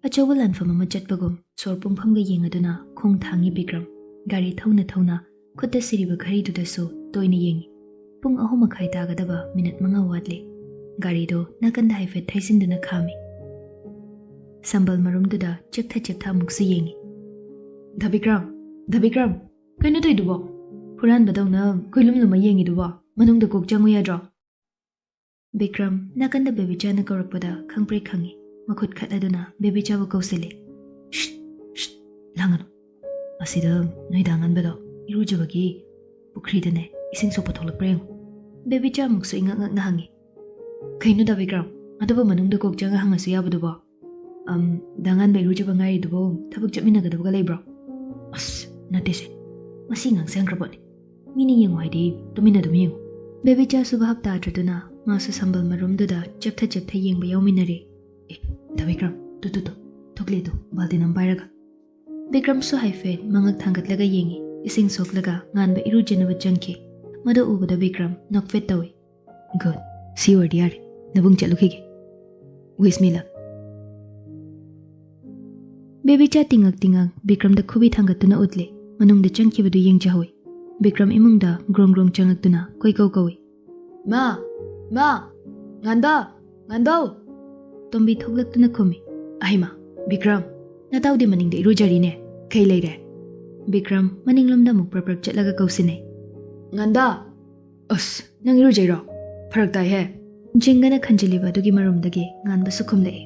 ꯑꯆꯧꯕ ꯂꯥꯟꯐꯝ ꯑꯃ ꯆꯠꯄꯒꯨꯝ ꯁꯣꯔ ꯄꯨꯡꯐꯝꯒ ꯌꯦꯡꯉꯗꯨꯅ ꯈꯣꯡ ꯊꯥꯡꯉꯤ ꯕꯤꯀ꯭ꯔꯝ꯫ ꯒꯥꯔꯤ ꯊꯧꯅ ꯊꯧꯅ ꯈꯨꯠꯇ ꯁꯤꯔꯤꯕ ꯘꯔꯤꯗꯨꯗꯁꯨ ꯇꯣꯏꯅ ꯌꯦꯡꯉꯤ꯫ ꯄꯨꯡ ꯑꯍꯨꯝ ꯃꯈꯥꯏ ꯇꯥꯒꯗꯕ ꯃꯤꯅꯠ ꯃꯉꯥ ꯋꯥꯠꯂꯤ꯫ ꯒꯥꯔꯤꯗꯣ ꯅꯥꯀꯟꯗ ꯍꯥꯏꯐꯦꯠ ꯊꯩꯖꯤꯟꯗꯨꯅ ꯈꯥꯝꯃꯤ꯫ ꯁꯝꯕꯜ ꯃꯔꯨꯝꯗꯨꯗ ꯆꯦꯞꯊ ꯆꯦꯞꯊ ꯑꯃꯨꯛꯁꯨ ꯌꯦꯡꯉꯤ꯫ "ꯗꯥ ꯕꯤꯀ꯭ꯔꯝ! ꯗꯥ ꯕꯤꯀ꯭ꯔꯝ! ꯀꯩꯅꯣ ꯇꯧꯏꯗꯨꯕꯣ? ꯍꯨꯔꯥꯟꯕꯗꯧꯅ ꯀꯣꯏꯂꯨꯝ ꯂꯨꯝꯃ ꯌꯦꯡꯉꯤꯗꯨꯕꯣ? ꯃꯅꯨꯡꯗ ꯀꯣꯛ ꯆꯪꯉꯨ ꯌꯥꯗ꯭ꯔꯣ?" ꯕꯤꯀ꯭ꯔꯝ ꯅꯥꯀꯟꯗ ꯕꯦꯕꯤꯆꯥꯅ ꯀꯧꯔꯛꯄꯗ ꯈꯪꯄ꯭ꯔꯦꯛ ꯈꯪꯉꯤ꯫ ꯃꯈꯨꯠ ꯈꯠꯂꯗꯨꯅ ꯕꯦꯕꯤꯆꯥꯕꯨ ꯀꯧꯁꯤꯜꯂꯤ꯫ "ꯁ꯭ꯠ, ꯁ꯭ꯠ, ꯂꯥꯡꯒꯅꯨ꯫ ꯑꯁꯤꯗ ꯅꯣꯏ ꯗꯥ ꯉꯟꯕꯗꯣ ꯏꯔꯨꯖꯕꯒꯤ ꯄꯨꯈ꯭ꯔꯤꯗꯅꯦ ꯏꯁꯤꯡ ꯁꯣꯛꯄ ꯊꯣꯛꯂꯛꯄ꯭ꯔꯥ ꯌꯦꯡꯉꯨ꯫" ꯕꯦꯕꯤꯆꯥ ꯑꯃꯨꯛꯁꯨ ꯏꯉꯛ ꯉꯛꯅ ꯍꯪꯉꯤ꯫ "ꯀꯩꯅꯣ ꯗꯥ ꯕꯤꯀ꯭ꯔꯝ, ꯑꯗꯨꯕꯨ ꯃꯅꯨꯡꯗ ꯀꯣꯛ ꯆꯪꯉ ꯍꯪꯉꯁꯨ ꯌꯥꯕꯗꯨꯕꯣ? ꯑꯝ, ꯗꯥ ꯉꯟꯕ ꯏꯔꯨꯖꯕ ꯉꯥꯏꯔꯤꯗꯨꯕꯨ ꯊꯕꯛ ꯆꯠꯃꯤꯟꯅꯒꯗꯕꯒ ꯂꯩꯕ꯭ꯔꯣ?" "ꯑꯁ, ꯅꯠꯇꯦꯁꯦ꯫ ꯃꯁꯤ ꯑꯉꯥꯡꯁꯦ ꯍꯪꯈ꯭ꯔ ꯄꯣꯠꯅꯤ꯫ ꯃꯤꯅ ꯌꯦꯡꯉꯨ ꯍꯥꯏꯗꯤ ꯇꯨꯃꯤꯟꯅ ꯑꯗꯨꯝ ꯌꯦꯡꯉꯨ꯫" ꯕꯦꯕꯤꯆꯥꯁꯨ ꯚꯥꯞ ꯇꯥꯗ꯭ꯔꯗꯨꯅ ꯃꯥꯁꯨ ꯁꯝꯕꯜ ꯃꯔꯨꯝꯗꯨꯗ ꯆꯦꯞꯊ ꯆꯦꯞꯊ ꯌꯦꯡꯕ ꯌꯥꯎꯃꯤꯟꯅꯔꯦ꯫ "ꯑꯦ, ꯗꯥ ꯕꯤꯀ꯭ꯔꯝ, ꯇꯨ, ꯇꯨ, ꯇꯨ꯫ ꯎꯠꯂꯦꯗꯣ ꯕꯥꯜꯇꯤꯟ ꯑꯃ ꯄꯥꯏꯔꯒ꯫ ꯕꯤꯀ꯭ꯔꯝꯁꯨ ꯍꯥꯏꯐꯦꯠ ꯃꯉꯛ ꯊꯥꯡꯒꯠꯂꯒ ꯌꯦꯡꯉꯤ꯫ ꯏꯁꯤꯡ ꯁꯣꯛꯂꯒ ꯉꯥꯟꯕ ꯏꯔꯨꯖꯅꯕ ꯆꯪꯈꯤ꯫ ꯃꯗꯨ ꯎꯕꯗ ꯕꯤꯀ꯭ꯔꯝ ꯅꯣꯛꯐꯦꯠ ꯇꯧꯏ꯫ "Good, ꯁꯤ ꯑꯣꯏꯔꯗꯤ ꯌꯥꯔꯦ꯫ ꯅꯕꯨꯡ ꯆꯠꯂꯨꯈꯤꯒꯦ꯫ Wish me luck." ꯕꯦꯕꯤꯆꯥ ꯇꯤꯡꯉꯛ ꯇꯤꯡꯉꯛ ꯕꯤꯀ꯭ꯔꯝꯗ ꯈꯨꯕꯤ ꯊꯥꯡꯒꯠꯇꯨꯅ ꯎꯠꯂꯦ꯫ ꯃꯅꯨꯡꯗ ꯆꯪꯈꯤꯕꯗꯨ ꯌꯦꯡꯖꯍꯧꯏ꯫ ꯕꯤꯀ꯭ꯔꯝ ꯏꯃꯨꯡꯗ ꯒ꯭ꯔꯣꯡ ꯒ꯭ꯔꯣꯡ ꯆꯪꯉꯛꯇꯨꯅ ꯀꯣꯏꯀꯧ ꯀꯧꯏ꯫ "ꯏꯃꯥ! ꯏꯃꯥ! ꯉꯥꯟꯕ! ꯉꯥꯟꯕꯧ!" ꯇꯣꯝꯕꯤ ꯊꯣꯛꯂꯛꯇꯨꯅ ꯈꯨꯝꯃꯤ꯫ "ꯑꯍꯩꯃꯥ! ꯕꯤꯀ꯭ꯔꯝ! ꯅꯇꯥꯎꯗꯤ ꯃꯅꯤꯡꯗ ꯏꯔꯨꯖꯔꯤꯅꯦ꯫ ꯀꯩ ꯂꯩꯔꯦ?" ꯕꯤꯀ꯭ꯔꯝ ꯃꯅꯤꯡꯂꯣꯝꯗ ꯑꯃꯨꯛ ꯄ꯭ꯔꯞ ꯄ꯭ꯔꯞ ꯆꯠꯂꯒ ꯀꯧꯁꯤꯟꯅꯩ꯫ "ꯉꯥꯟꯕ! ꯑꯁ, ꯅꯪ ꯏꯔꯨꯖꯩꯔꯣ? ꯐꯔꯛ ꯇꯥꯏꯍꯦ!" ꯖꯤꯡꯒꯅ ꯈꯟꯖꯤꯜꯂꯤꯕ ꯑꯗꯨꯒꯤ ꯃꯔꯨꯝꯗꯒꯤ ꯉꯥꯟꯕꯁꯨ ꯈꯨꯝꯂꯛꯏ꯫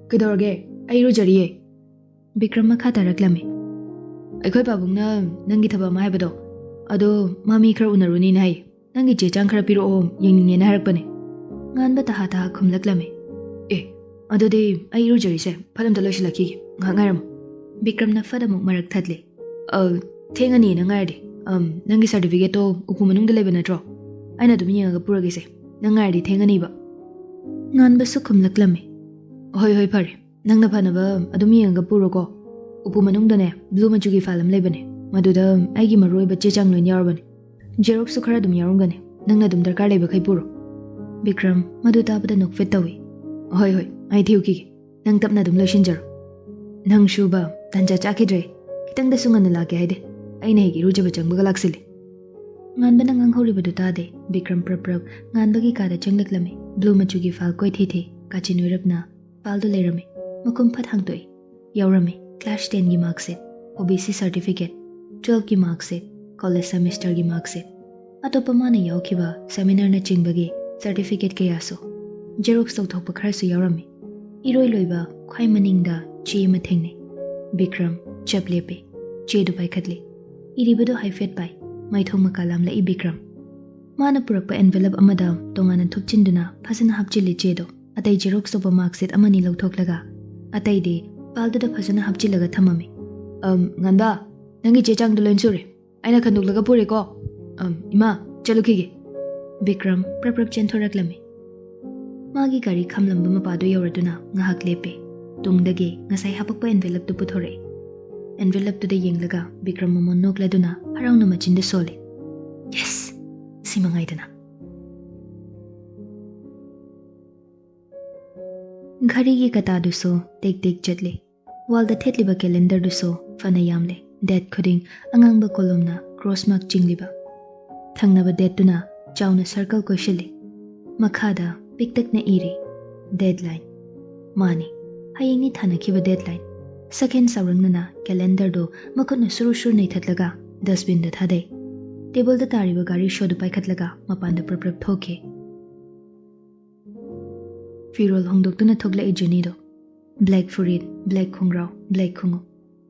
"ꯀꯩꯗꯧꯔꯒꯦ? ꯑꯩ ꯏꯔꯨꯖꯔꯤꯌꯦ꯫" ꯕꯤꯀ꯭ꯔꯝ ꯃꯈꯥ ꯇꯥꯔꯛꯂꯝꯃꯤ꯫ "ꯑꯩꯈꯣꯏ ꯄꯥꯕꯨꯡꯅ ꯅꯪꯒꯤ ꯊꯕꯛ ꯑꯃ ꯍꯥꯏꯕꯗꯣ, ꯑꯗꯣ ꯃꯥ ꯃꯤ ꯈꯔ ꯎꯅꯔꯨꯅꯤꯅ ꯍꯥꯏ꯫ ꯅꯪꯒꯤ ꯆꯦ ꯆꯥꯡ ꯈꯔ ꯄꯤꯔꯛꯑꯣ, ꯌꯦꯡꯅꯤꯡꯉꯦꯅ ꯍꯥꯏꯔꯛꯄꯅꯦ꯫" ꯉꯥꯟꯕ ꯇꯍꯥ ꯇꯍꯥ ꯈꯨꯝꯂꯛꯂꯝꯃꯤ꯫ "ꯑꯦ, ꯑꯗꯨꯗꯤ ꯑꯩ ꯏꯔꯨꯖꯔꯤꯁꯦ ꯐꯠ ꯑꯝꯇ ꯂꯣꯏꯁꯤꯜꯂꯛꯈꯤꯒꯦ, ꯉꯥꯏꯍꯥꯛ ꯉꯥꯏꯔꯝꯃꯣ꯫" ꯕꯤꯀ꯭ꯔꯝꯅ ꯐꯠ ꯑꯃꯨꯛ ꯃꯔꯛ ꯊꯠꯂꯦ꯫ "ꯑ, ꯊꯦꯡꯉꯅꯤꯅ ꯉꯥꯏꯔꯗꯤ꯫ ꯑꯝ, ꯅꯪꯒꯤ ꯁꯥꯔꯇꯤꯐꯤꯀꯦꯠꯇꯣ ꯎꯄꯨ ꯃꯅꯨꯡꯗ ꯂꯩꯕ ꯅꯠꯇ꯭ꯔꯣ? ꯑꯩꯅ ꯑꯗꯨꯝ ꯌꯦꯡꯉꯒ ꯄꯨꯔꯒꯦꯁꯦ꯫ ꯅꯪ ꯉꯥꯏꯔꯗꯤ ꯊꯦꯡꯉꯅꯤꯕ꯫" ꯉꯥꯟꯕꯁꯨ ꯈꯨꯝꯂꯛꯂꯝꯃꯤ꯫ "ꯍꯣꯏ, ꯍꯣꯏ, ꯐꯔꯦ꯫ ꯅꯪꯅ ꯐꯅꯕ ꯑꯗꯨꯝ ꯌꯦꯡꯉꯒ ꯄꯨꯔꯣꯀꯣ꯫ ꯎꯄꯨ ꯃꯅꯨꯡꯗꯅꯦ, ꯕ꯭ꯂꯨ ꯃꯆꯨꯒꯤ ꯐꯥꯏꯜ ꯑꯃ ꯂꯩꯕꯅꯦ꯫ ꯃꯗꯨꯗ ꯑꯩꯒꯤ ꯃꯔꯨꯑꯣꯏꯕ ꯆꯦ ꯆꯥꯡ ꯂꯣꯏꯅ ꯌꯥꯎꯔꯕꯅꯦ꯫ ꯖꯦꯔꯣꯛꯁꯁꯨ ꯈꯔ ꯑꯗꯨꯝ ꯌꯥꯎꯔꯝꯒꯅꯤ꯫ ꯅꯪꯅ ꯑꯗꯨꯝ ꯗꯔꯀꯥꯔ ꯂꯩꯕꯈꯩ ꯄꯨꯔꯣ꯫" ꯕꯤꯀ꯭ꯔꯝ ꯃꯗꯨ ꯇꯥꯕꯗ ꯅꯣꯛꯐꯦꯠ ꯇꯧꯏ꯫ "ꯍꯣꯏ, ꯍꯣꯏ, ꯑꯩ ꯊꯤꯎꯈꯤꯒꯦ꯫ ꯅꯪ ꯇꯞꯅ ꯑꯗꯨꯝ ꯂꯣꯏꯁꯤꯟꯖꯔꯣ꯫" "ꯅꯪꯁꯨꯕ, ꯇꯟꯖꯥ ꯆꯥꯈꯤꯗ꯭ꯔꯦ꯫ ꯈꯤꯇꯪꯗꯁꯨ ꯉꯟꯅ ꯂꯥꯛꯀꯦ ꯍꯥꯏꯗꯦ꯫ ꯑꯩꯅ ꯍꯦꯛ ꯏꯔꯨꯖꯕ ꯆꯪꯕꯒ ꯂꯥꯛꯁꯤꯜꯂꯦ꯫" ꯉꯥꯟꯕꯅ ꯉꯥꯡꯍꯧꯔꯤꯕꯗꯨ ꯇꯥꯗꯦ꯫ ꯕꯤꯀ꯭ꯔꯝ ꯄ꯭ꯔꯞ ꯄ꯭ꯔꯞ ꯉꯥꯟꯕꯒꯤ ꯀꯥꯗ ꯆꯪꯂꯛꯂꯝꯃꯤ꯫ ꯕ꯭ꯂꯨ ꯃꯆꯨꯒꯤ ꯐꯥꯏꯜ ꯀꯣꯏꯊꯤ ꯊꯤ, ꯀꯥꯆꯤꯟ ꯑꯣꯏꯔꯞꯅ ꯐꯥꯏꯜꯗꯨ ꯂꯩꯔꯝꯃꯤ꯫ ꯃꯈꯨꯝ ꯐꯠ ꯍꯥꯡꯗꯣꯛꯏ꯫ ꯌꯥꯎꯔꯝꯃꯤ ꯀ꯭ꯂꯥꯁ ꯇꯦꯟꯒꯤ marksheet, O B C certificate, ꯇꯨꯋꯦꯜꯐꯀꯤ ꯃꯥꯔꯛꯁꯤꯠ, ꯀꯣꯂꯦꯖ ꯁꯦꯃꯤꯁꯇꯔꯒꯤ ꯃꯥꯔꯛꯁꯤꯠ, ꯑꯇꯣꯞꯄ ꯃꯥꯅ ꯌꯥꯎꯈꯤꯕ ꯁꯦꯃꯤꯅꯥꯔꯅꯆꯤꯡꯕꯒꯤ ꯁꯥꯔꯇꯤꯐꯤꯀꯦꯠ ꯀꯌꯥꯁꯨ꯫ ꯖꯦꯔꯣꯛꯁ ꯇꯧꯊꯣꯛꯄ ꯈꯔꯁꯨ ꯌꯥꯎꯔꯝꯃꯤ꯫ ꯏꯔꯣꯏ ꯂꯣꯏꯕ ꯈ꯭ꯋꯥꯏ ꯃꯅꯤꯡꯗ ꯆꯦ ꯑꯃ ꯊꯦꯡꯅꯩ꯫ ꯕꯤꯀ꯭ꯔꯝ ꯆꯞ ꯂꯦꯞꯄꯤ꯫ ꯆꯦꯗꯨ ꯄꯥꯏꯈꯠꯂꯤ꯫ ꯏꯔꯤꯕꯗꯨ ꯍꯥꯏꯐꯦꯠ ꯄꯥꯏ꯫ ꯃꯥꯏꯊꯣꯡ ꯃꯀꯥ ꯂꯥꯝꯂꯛꯏ ꯕꯤꯀ꯭ꯔꯝ꯫ ꯃꯥꯅ ꯄꯨꯔꯛꯄ ꯑꯦꯟꯚꯦꯂꯞ ꯑꯃꯗ ꯇꯣꯉꯥꯟꯅ ꯊꯨꯞꯆꯤꯟꯗꯨꯅ ꯐꯖꯅ ꯍꯥꯞꯆꯤꯜꯂꯤ ꯆꯦꯗꯣ꯫ ꯑꯇꯩ ꯖꯦꯔꯣꯛꯁ ꯇꯧꯕ ꯃꯥꯔꯛꯁꯤꯠ ꯑꯃꯅꯤ ꯂꯧꯊꯣꯛꯂꯒ ꯑꯇꯩꯗꯤ ꯐꯥꯏꯜꯗꯨꯗ ꯐꯖꯅ ꯍꯥꯞꯆꯤꯜꯂꯒ ꯊꯝꯃꯝꯃꯤ꯫ "ꯑꯝ, ꯉꯥꯟꯕ, ꯅꯪꯒꯤ ꯆꯦ ꯆꯥꯡꯗꯣ ꯂꯣꯏꯅ ꯁꯨꯔꯦ꯫ ꯑꯩꯅ ꯈꯟꯗꯣꯛꯂꯒ ꯄꯨꯔꯦꯀꯣ꯫ ꯑꯝ, ꯏꯃꯥ, ꯆꯠꯂꯨꯈꯤꯒꯦ꯫" ꯕꯤꯀ꯭ꯔꯝ ꯄ꯭ꯔꯞ ꯄ꯭ꯔꯞ ꯆꯦꯟꯊꯣꯔꯛꯂꯝꯃꯤ꯫ ꯃꯥꯒꯤ ꯒꯥꯔꯤ ꯈꯥꯝꯂꯝꯕ ꯃꯄꯥꯗꯨ ꯌꯧꯔꯗꯨꯅ ꯉꯥꯏꯍꯥꯛ ꯂꯦꯞꯄꯦ꯫ ꯇꯨꯡꯗꯒꯤ ꯉꯁꯥꯏ ꯍꯥꯄꯛꯄ envelope ꯇꯨ ꯄꯨꯊꯣꯔꯛꯏ꯫ Envelope ꯇꯨꯗ ꯌꯦꯡꯂꯒ ꯕꯤꯀ꯭ꯔꯝ ꯃꯃꯣꯟ ꯅꯣꯛꯂꯗꯨꯅ ꯍꯔꯥꯎꯅ ꯃꯆꯤꯟꯗ ꯁꯣꯜꯂꯤ꯫ "Yes! ꯁꯤ ꯃꯉꯥꯏꯗꯅ!" ꯘꯔꯤꯒꯤ ꯀꯇꯥꯗꯨꯁꯨ ꯇꯦꯛ ꯇꯦꯛ ꯆꯠꯂꯤ꯫ Wall ꯗ ꯊꯦꯠꯂꯤꯕ calendar ꯗꯨꯁꯨ ꯐꯅ ꯌꯥꯝꯂꯦ꯫ Date ꯈꯨꯗꯤꯡ ꯑꯉꯥꯡꯕ column ꯅ cross mark ꯆꯤꯡꯂꯤꯕ꯫ ꯊꯪꯅꯕ date ꯇꯨꯅ ꯆꯥꯎꯅ circle ꯀꯣꯏꯁꯤꯜꯂꯤ꯫ ꯃꯈꯥꯗ ꯄꯤꯛꯇꯛꯅ ꯏꯔꯤ, "Deadline"꯫ ꯃꯥꯅꯤ, ꯍꯌꯦꯡꯅꯤ ꯊꯥꯅꯈꯤꯕ deadline꯫ ꯁꯛꯍꯦꯟ ꯁꯥꯎꯔꯪꯅꯅ calendar ꯗꯨ ꯃꯈꯨꯠꯅ ꯁꯨꯔꯨ ꯁꯨꯔꯨ ꯅꯩꯊꯠꯂꯒ dustbin ꯗ ꯊꯥꯗꯩ꯫ Table ꯗ ꯇꯥꯔꯤꯕ ꯒꯥꯔꯤ ꯁꯣꯗꯨ ꯄꯥꯏꯈꯠꯂꯒ ꯃꯄꯥꯟꯗ ꯄ꯭ꯔꯞ ꯄ꯭ꯔꯞ ꯊꯣꯛꯈꯤ꯫ ꯐꯤꯔꯣꯜ ꯍꯣꯡꯗꯣꯛꯇꯨꯅ ꯊꯣꯛꯂꯛꯏ ꯖꯨꯅꯤꯗꯣ꯫ Black ꯐꯨꯔꯤꯠ, black ꯈꯣꯡꯒ꯭ꯔꯥꯎ, black ꯈꯣꯡꯎꯞ꯫